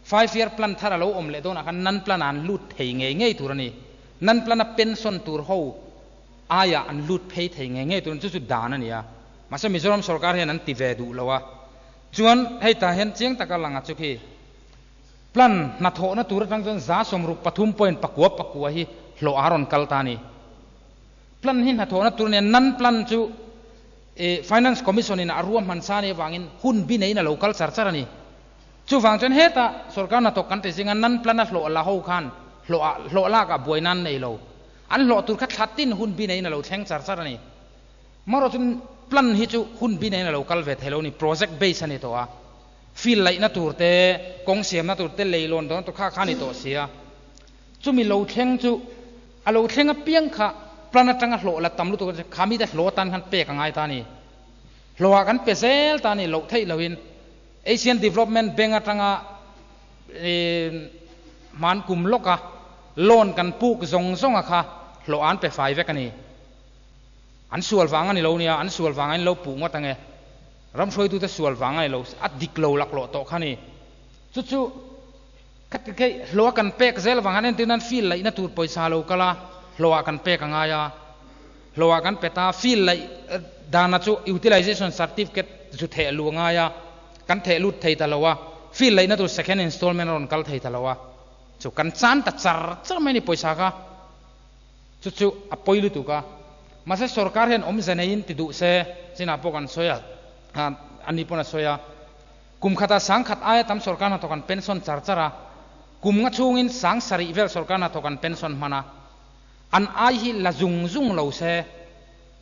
five year plan thar a lo awm leh dawnah khan non plan ah an lut thei ngei ngei tur a ni. Non plan a pension tur ho aiah an lut phei thei ngei ngei tur a ni. Chu chu dan a ni a. Mahse Mizoram sorkar hian an ti ve duh lo a. Chuan hei tah hian chiang taka lang a chu khi plan hnathawhna tur atang chuan 63.4 pakua hi hlawh a rawn kal ta a ni. Plan hi hnathawhna tur a ni a, non plan chu Finance Commission in a ruahman sa anih avangin hun bi neiin a lo kal char char a ni. Chuvang chuan hetah sorkar hnathawk kan ti zinga non plan a hlawh la ho khan hlawh ah hlawh lak ah buai nan nei lo. An hlawh tur kha thla tin hun bi neiin a lo thleng char char a ni. Marawh chu plan hi chu hun bi neiin a lo kal ve thei lo a ni, project base a ni tawh a. Field laihna tur te, kawng siamna tur te, leilawn dawn tur kha kha a ni tawh si a. Chumi lo thleng chu a lo thleng apiang kha plan atanga hlawh la tam lutuk kha mite hlawh atan khan pek a ngai ta a ni. Hlawhah kan pe zel ta a ni, loh theih loin Asian Development Bank atanga hman kum lawka loan kan puk zawng zawnga kha hlawh an pe fai vek a ni. An sual vang a ni lo nia, an sual vang a in lo puh ngawt ange. Ram hruaitute sual vang a ni lo, a dik lo laklawh tawh kha ni. Chu chu khati khi hlawh a kan pek zel vang hian entirnan field laihna tur pawisa lo kal a, hlawhah kan pek a ngai a. Hlawhah kan pe ta, field laih dana chu utilization certificate zu theh luh a ngai a, kan theh lut thei ta lo a, field laihna tur second installment a rawn kal thei ta lo a. Chu kan chan ta char char mai a ni pawisa kha. Chu chu a pawi lutuk a. Mahse sorkar hian awmze neiin ti duh se, chinah pawh kan sawi a, ani pawn a sawi a. Kum khatah sangkhat aia tam sorkar hnathawk an pension char char a, kum nga chhungin sang sarih vel sorkar hnathawk an pension hman a. An ai hi la zung zung lo se,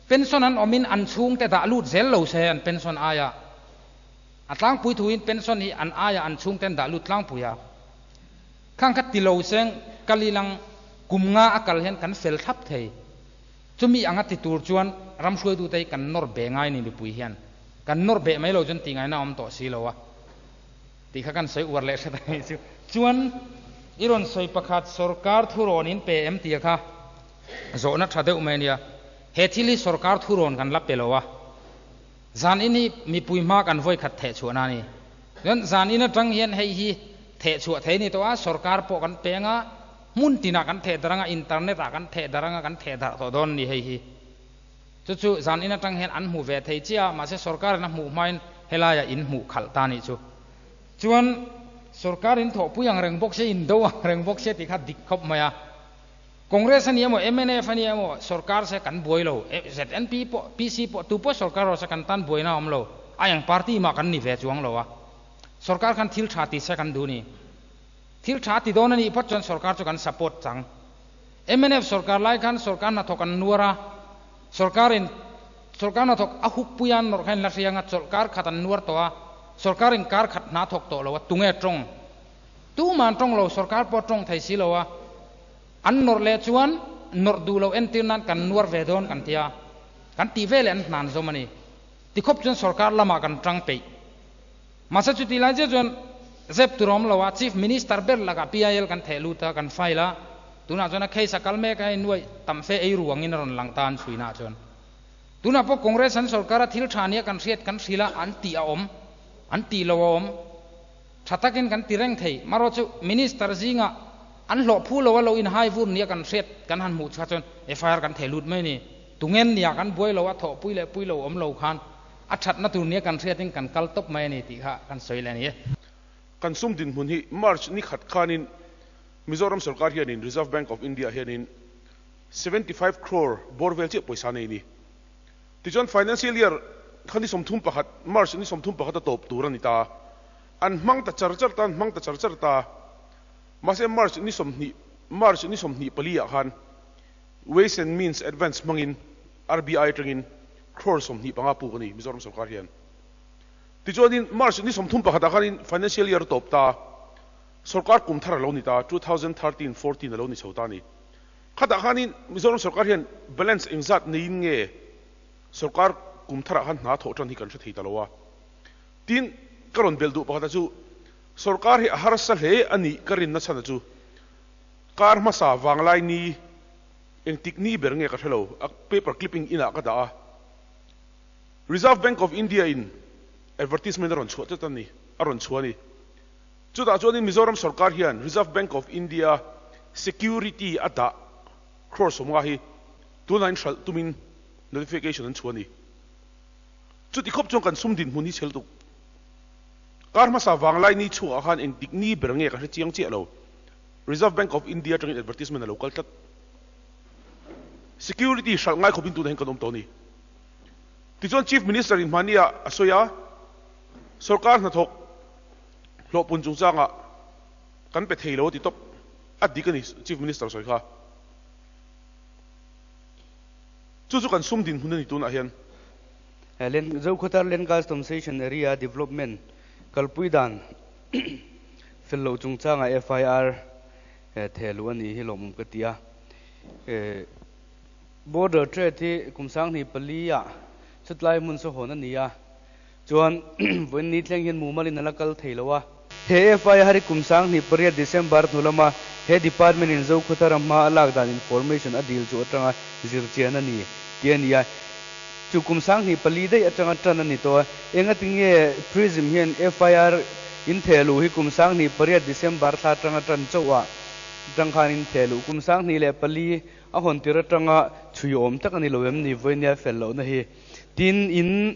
pension an awmin an chhungte dah lut zel lo se an pension aia. A tlangpui thuin pension hi an aia an chhungte an dah lut tlangpui a. Khang kha ti lo seng kalilang kum nga a kal hian kan fel thlap thei. Chumi anga ti tur chuan ram hruaitute hi kan nawr be ngai ni mipui hian. Kan nawr beh mai lo chuan tih ngaihna a awm tawh si lo a tih kha kan sawi uar leh hret a nih chu. Chuan i rawn sawi pakhat sorkar thurawn in pe em tia kha zawhna tha deuh mai a nia. He thil hi sorkar thurawn kan la pe lo a. Zan in hi mipui hma kan vawi khat theh chhuahna a ni. Chuan zan in atang hian hei hi theh chhuah thei a ni tawh a, sorkar pawh kan peng a, hmun tinah kan theh darh anga, internet ah kan theh darh anga, kan theh darh tawh dawn a ni hei hi. Chu chu zan in atang hian an hmu ve thei chiah a, mahse sorkar in a hmuh hmain helaiah in hmuh khalh ta a nih chu. Chuan sorkar in thawhpui ang reng bawk se, in do ang reng bawk se tih kha dik khawp mai a. Congress a ni emaw, mnf a ni emaw, sorkar se kan buai lo. ZNP pawh, PC pawh, tu pawh sorkar rawh se kan tan buaina a awm lo. A eng party mah kan ni ve chuang lo a. Sorkar khan thil tha ti se kan duh ni. Thil tha ti dawn a nih phawt chuan sorkar chu kan support chang. Mnf sorkar lai khan sorkar hnathawk an nuar a, sorkarin sorkar hnathawk a huk pui a an nawrh kha in la hria anga chawlhkar khat an nuar tawh a, sorkarin kar khat hna thawk tawh lo a, tunge tawng? Tumah an tawng lo, sorkar pawh a tawng thei si lo a. An nawrh leh chuan nawrh duh lo entir nan kan nuar ve dawn kan ti a, kan tih ve leh an hnan zawm a ni. Tikhawp chuan sorkar lamah kan tang peih. Mahse chutih lai chiah chuan zep tur a awm lo a, Chief Minister ber lakah PIL kan theh lut a, kan file a, tunah chuan a case a kal mek a, hei nuaih tam fe ei ruangin a rawn lang ta an chhuina chuan. Tunah pawh Congress an sorkar a thil tha nia kan hriat kan hrilh a, an tih a awm, an tih lo a awm. Tha takin kan ti reng thei. Marawh chu Minister zingah an hlawh phu lo a lo inhai vur nia kan hriat kan han hmuh chhuah chuan FIR kan thei lut mai ni. Tungen nia kan buai lo a thawhpui leh pui lo awm lo khan a thatna tur nia kan hriatin kan kal tawp mai a ni tih kha kan sawi leh a ni e. Kan sum dinhmun hi March ni khat khanin Mizoram sorkar hianin Reserve Bank of India hianin 75 crore bawr vel chiah pawisa nei ni. Tichuan financial year kha ni 31 March ni 31 a tawp tur a ni ta. An hmang ta char char ta, an hmang ta char char ta. Mahse March ni 20, March ni 24 ah khan Ways and Means Advance hmangin RBI atangin crore 25 puk a ni Mizoram sorkar hian. Tichuanin March ni 31 ah khanin financial year a tawp ta, sorkar kum thar a lo ni ta, 2013, 14 a lo ni chho ta a ni. Khatah khanin Mizoram sorkar hian balance engzat neiin nge sorkar kum tharah khan hna thawh tan hi kan hre thei ta lo a. Tin, ka rawn belh duh pakhat a chu, sorkar hi a harsa hle a nih ka rinna chhan a chu, kar hmasa vanglai ni engtik ni ber nge ka hre lo, a paper clipping inah ka dah a, Reserve Bank of India in advertisement a rawn chhuah tlat a ni, a rawn chhuah a ni. Chutah chuanin Mizoram sorkar hian Reserve Bank of India security a dah crore 50 hi tunah in hralh tumin notification an chhuah a ni. Chuti khawp chuan kan sum dinhmun hi chhel tuk. Kar hmasa vanglai ni chhuakah khan engtik ni ber nge ka hre chiang chiah lo. Reserve Bank of India atangin advertisement a lo kal tlat. Security hralh ngai khawpin tunah hian kan awm tawh a ni. Tichuan Chief Minister in hmani ah a sawi a, sorkar hnathawk hlawhpun chungchangah kan pe thei lo a ti tawp. A dik a ni Chief Minister sawi kha. Chu chu kan sum dinhmun a ni tunah hian. Zokhawthar Land Custom Station Area Development kalpui dan fel loh chungchangah FIR thehluh a nih hi lawmawm ka ti a. Border Trade hi kum 2004 ah chutlai hmun saw hawn a ni a, chuan vawiin ni thleng hian mumal in a la kal thei lo a. He FIR hi kum 2008 December hnu lama he department in Zokhawthara hma a lak dan information a dil chu atanga zir chian a ni tih a ni a. Chu kum 2004 daih atanga tan a ni tawh a, engatinge Prism hian FIR in thehluh hi kum 2008 December thla atanga tan chauh ah atang khan in thehluh kum 2004 A hawn tir atanga chhui awm tak a ni lo em ni vawinia fel lohna hi. Tin, in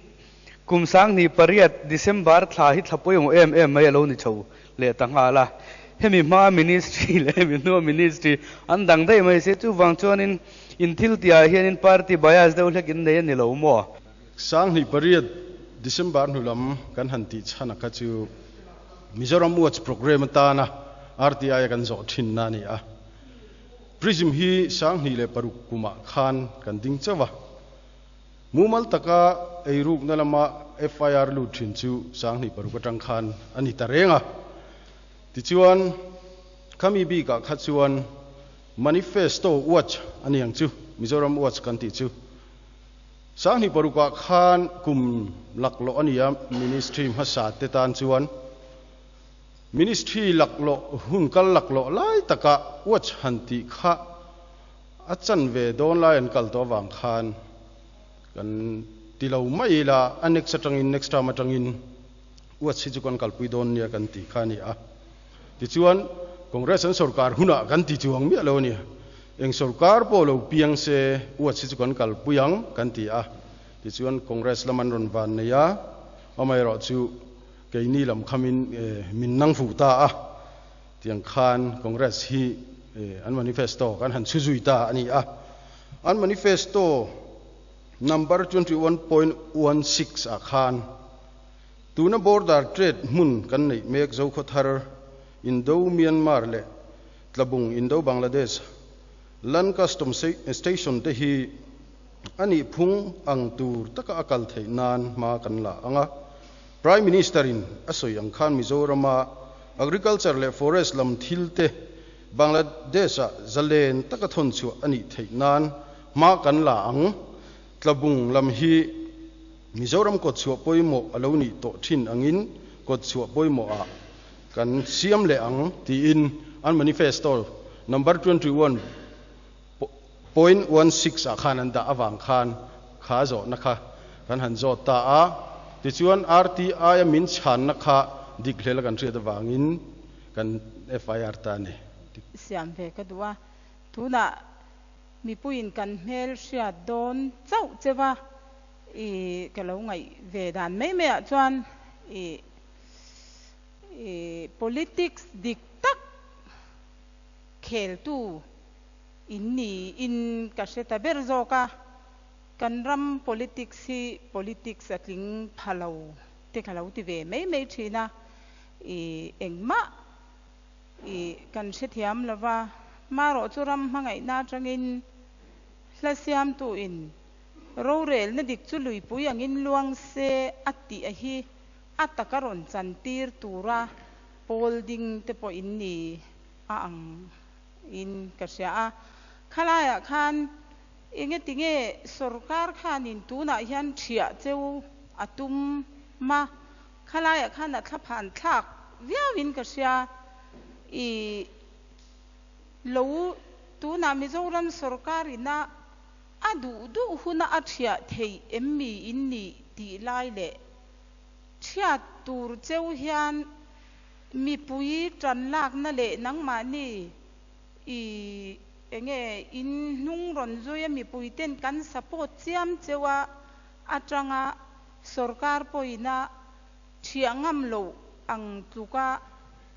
kum 2008 December thla hi thla pawimawh em em mai a lo ni chho leh ta nghal a. Hemi hmaa ministry leh hemi hnua ministry an dang daih mai se chuvang chuanin in thil tihah hianin party bias deuh hlek in nei a ni lo maw? 2008 December hnu lam kan han tih chhan a kha chu Mizoram Watch programme atana RTI a kan zawh thinna a ni a. Prism hi 2006 kumah khan kan ding chauh a, mumal taka eirukna lama FIR lut thin chu 2006 atang khan a ni ta reng a. Tichuan, khami bikah kha chuan Manifesto Watch a ni ang chu, Mizoram Watch kan tih chu. 2006ah khan kum laklawh a ni a, Ministry hmasa te tan chuan. Ministry laklawh hun kal laklawh lai taka watch han tih kha a chan ve dawn lai an kal tawh avang khan kan ti lo mai ila, a next atangin, next term atangin watch hi chu kan kalpui dawn nia kan tih kha a ni a. Tichuan Congress an sorkar hunah kan ti chuang miah lo a ni. Eng sorkar pawh lo piang se watch hi chu kan kalpui ang kan ti a. Tichuan Congress lam an rawn van nei a, amaherawhchu Keini lam khamin min nang fuh ta a, tiang khan Congress hi an manifesto kan han chhu zui ta a ni a. An manifesto number 21.16 ah khan tuna border trade hmun kan neih mek Zokhawthar, Indo-Myanmar leh Tlabung Indo-Bangladesh Land Custom Station te hi a nih phung ang tur taka a kal theih nan hma kan la ang a. Prime Minister in a sawi ang khan Mizorama Agriculture leh Forest lam thil te Bangladesh ah zalen taka thawn chhuah a nih theih nan hma kan la ang. Tlabung lam hi Mizoram kawtchhuah pawimawh a lo nih tawh thin angin kawtchhuah pawimawh ah kan siam leh ang tiin an manifesto number 21.16 ah khan an dah avang khan kha zawhna kha kan han zawt ta a. Tichuan RTI a min chhanna kha dik hlel a kan hriat avangin kan FIR ta a ni. Siam ve ka duh a, tunah mipuiin kan hmel hriat dawn chauh cheu a, i ka lo ngaih ve dan mai mai ah chuan i i politics dik tak kheltu in niin ka hre ta ber zawk a. Kan ram politics hi politics a tling pha lo te ka lo ti ve mai mai thin a. I engmah i kan hrethiam lova, marawh chu ram hmangaihna atangin hla siamtu in rorelna dik chu luipui angin luang se a tih a hi a taka rawn chantir tura pawl ding te pawh in ni a ang in ka hria a. Khalaiah khan engetinge sorkar khanin tunah hian thiah cheu a tum ma Khalaiah khan a thlaphan thlak viauin ka hria. I lo tunah Mizoram sorkar ina a duh duh huna a thiah theih em mi in nih tih lai leh thiat tur cheu hian mipui tan lakna leh nangmahni i enge in hnung rawn zui a mipui ten kan support chiam cheu a atanga Sorkar pawina thiah ngam loh ang tluka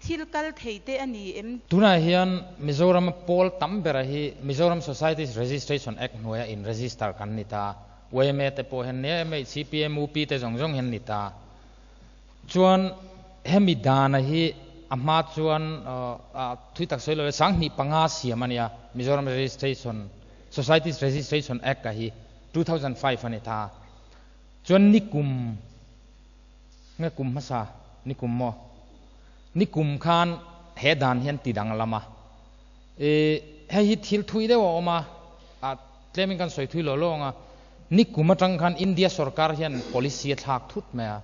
thil kal thei te a ni em? Tunah hian Mizorama pawl tam bera hi Mizoram Societies Registration Act hnuaia in register kan ni ta. Yma te pawh hian nia MHCP, MUP te zawng zawng hian ni ta. Chuan hemi dana hi a hma chuan thui tak sawi lo e 2005 siam a nia Mizoram Registration Societies Registration Act a hi 2005 a ni ta. Chuan nikum nge kum hmasa nikum maw nikum khan he dan hian ti danglam a i hei hi thil thui deuh a awm a ah tlemin kan sawi thui lo lo ang a nikum atang khan India sorkar hian policy a thlak thut mai a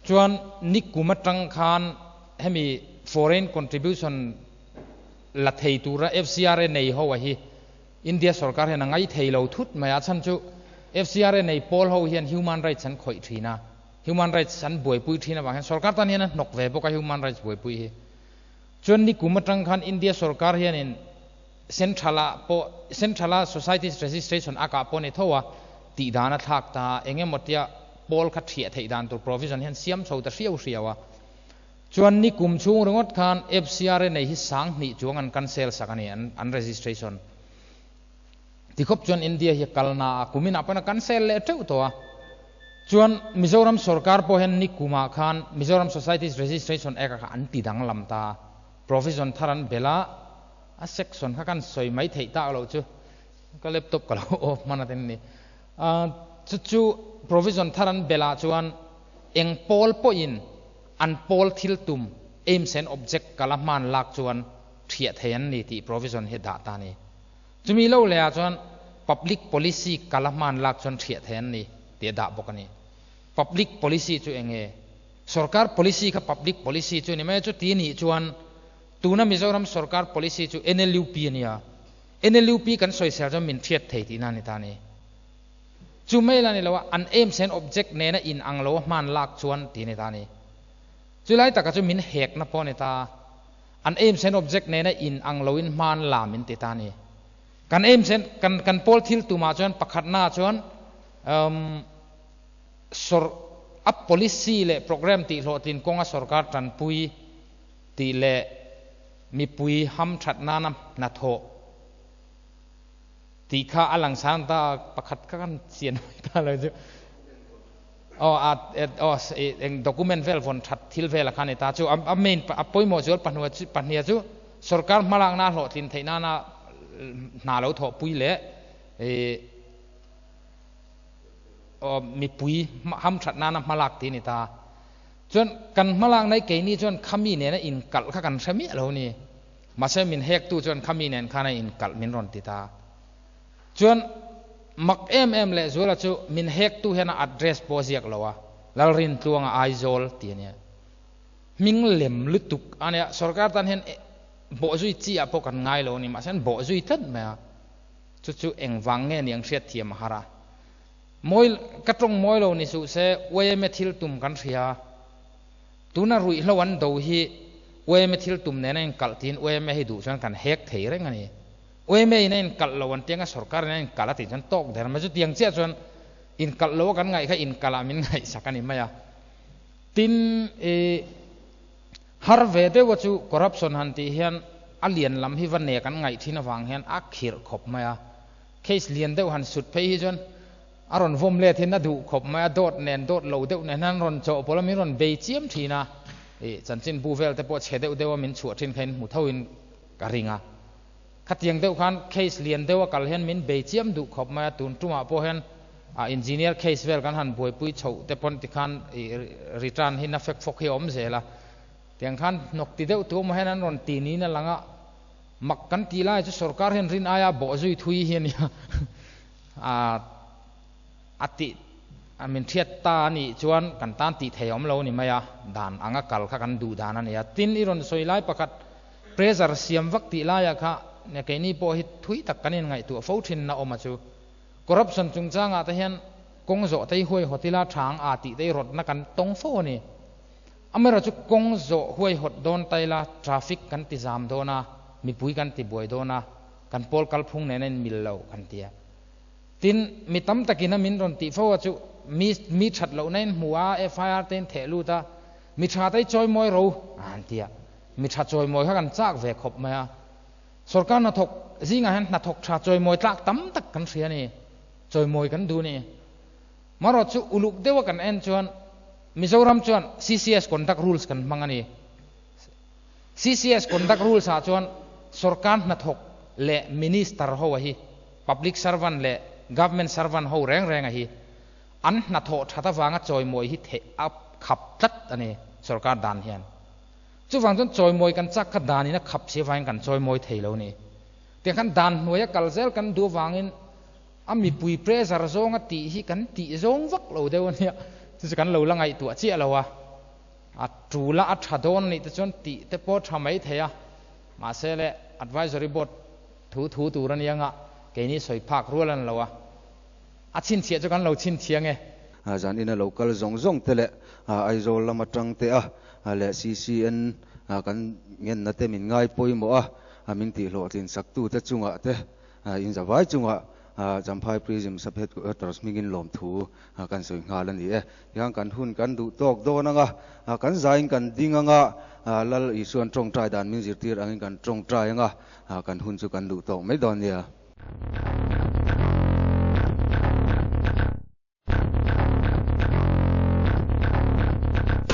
chuan nikum atang khan hemi foreign contribution la thei tura FCRA nei ho a hi India sorkar hian a ngai thei lo thut mai a, chhan chu FCRA nei pawl ho hian human rights an khawih thin a, human rights an buaipui thin avang hian sorkar tan hian a hnawk ve bawk a human rights buaipui hi. Chuan nikum atang khan India sorkar hianin central ah pawh central a societies registration act ah pawh ni tho a tih dan a thlak ta a, eng emaw tia pawl kha thiah theih dan tur provision hian siam chho ta hriau hriau a. Chuan nikum chhung ringawt khan FCRA nei hi 2000 chuang an cancel sak a ni an registration. Tikhawp chuan India hi a kal na a, kumin ah pawn a cancel leh teuh tawh a. Chuan Mizoram sorkar pawh hian nikumah khan Mizoram Societies Registration Act ah kha an ti danglam ta a, provision thar an belh a, a section kha kan sawi mai theih tak loh chu ka laptop ka lo off hman a tin ni. Chu chu provision thar an belh ah chuan eng pawl pawhin an pawl thil tum, aims and object, kala hman lak chuan thiah thei an ni tih provision hi dah ta a ni. Chumi lo leh ah chuan public policy kala hman lak chuan thiah thei an ni tih a dah bawk a ni. Public policy chu eng nge? Sorkar policy kha public policy chu a ni mai a, chuti nih chuan tuna Mizoram sorkar policy chu NLUP a nia. NLUP kan sawisel chuan min thiat thei tihna a ni ta a ni. Chu mai la ni lo a, an aims and object nena in ang lo a hman lak chuan ti a ni ta a ni. Chu lai taka chu min hekna pawh a ni ta a, an aims and object nena in ang lo in hman la min ti ta a ni. Kan aims and kan kan pawl thil tumah chuan pakhatna chuan um sawr a policy leh program tih hlawhtlin kawnga sorkar tanpui tih leh mipui hamthat nana hnathawh Tih kha a lang sang ta pakhat kha kan chian mai ta lo chu aw a aw eng document vel vawn that thil vel a kha ni ta chu a main a pawimawh zual pahnuah chu pahniha chu sorkar hmalakna hlawhtlin theih nana hna lo thawhpui leh ih aw mipui hamthat nana hmalak tih a ni ta chuan kan hmalakna hi keini chuan khami nena inkalh kha kan hre miah lo a ni. Mahse min hektu chuan khami nen khan a inkalh min rawn ti ta. Chuan mak em em leh zuala chu min hektu hian a address pawh a ziak lo a, Lalrintluanga Aizawl ti a nia. Hming lem lutuk a nia, sorkar tan hian bawhzui chi ah pawh kan ngai lo a ni, mahse an bawhzui tlat mai a. Chu chu engvang nge ni ang hriatthiam a har a. Mawi, ka tawng mawi lo ni suh se, yma thil tum kan hria. Tuna ruihhlo an do hi yma thil tum nen a inkalh tiin yma hi duh chuan kan hek thei reng a ni. Yma in a inkalh lo an tianga sorkar in a inkalh a tih chuan tawk der mai chu tiang chiah chuan inkalh lo a kan ngaih kha inkalh ah min ngaihsak a ni mai a. Tin i har ve deuh a chu corruption han tih hian a lian lam hi va nek an ngaih thin avang hian a khirh khawp mai a. Case lian deuh han sut phei hi chuan A rawn vawm let hian a duh khawp mai a, dawt nen dawt lo deuh nen hian an rawn chawhpawlh a, min rawn bei chiam thin a. I chanchinbu vel te pawh chhe deuh deuh a min chhuah thin kha in hmu tho in ka ring a. Khatiang deuh khan case lian deuh a kal hian min bei chiam duh khawp mai a, tun tumah pawh hian a engineer case vel kan han buaipui chhoh te pawn tikhan i return hi na fek fawk hi a awm zel a. Tiang khan hnawk ti deuh tu emaw hian an rawn ti niin a lang a, mak kan tih lai chu sorkar hian rin aia bawh zui thui hi a nia a a tih a min hriat ta a nih chuan kan tan tih thei a awm lo a ni mai a, dan anga kal kha kan duh dan a ni a. Tin, i rawn sawi lai pakhat pressure siam vak tih laiah kha keini pawh hi thui tak kan inngaihtuah fo thin na awm a chu. Corruption chungchangah te hian kawng zawh te hi huaihawt ila tha ang a tih te hi rawtna kan tawng fo a ni. Amaherawhchu kawng zawh huaihawt dawn ta ila traffic kan ti zam dawn a, mipui kan ti buai dawn a, kan pawl kalphung nen a inmil lo kan ti a. Tin, mi tam takin a min rawn tih fo a chu mi mi that lohna in hmu a, FIR te in theh lut a, mi tha te hi chawimawi ro an ti a, mi tha chawimawi kha kan chak ve khawp mai a. Sorkar hnathawk zingah hian hnathawk tha chawimawi tlak tam tak kan hria a ni, chawimawi kan duh a ni. Marawh chu uluk deuha kan en chuan Mizoram chuan CCS conduct rules kan hmang a ni. CCS conduct rules ah chuan sorkar hnathawk leh minister ho a hi, public servant leh government servant ho reng reng a hi, an hnathawh that avanga chawimawi hi theih a khap tlat a ni sorkar dan hian. Chuvang chuan chawimawi kan chak kha dan in a khap si avangin kan chawimawi thei lo a ni. Tiang khan dan hnuaia kal zel kan duh avangin a mipui pressure zawnga tih hi kan tih zawng vak lo deuh a nia, chu chu kan lo la ngaihtuah chiah lo a. A tul a, a tha dawn anih te chuan tih te pawh tha mai thei a, mahse le advisory board thu thu tur a nia nga, keini sawi phak rual a ni lo a, a chhinchhiah chu kan lo chhinchhiah nge. Zan ina lo kal zawng zawng te leh Aizawl lam atang te a leh CCN kan ngenna te min ngai pawimawh a, min tihhlawhtlin sak tu te chungah te inzavai chungah Champhai Prism Sub Headquarters hmingin lawmthu kan sawi nghal a ni e. Tihian kan hun kan duh tawk dawn anga, kan zaiin kan ding anga, Lal Isuan tawngtai dan min zirtir angin kan tawngtai anga, kan hun chu kan duh tawk mai dawn nia.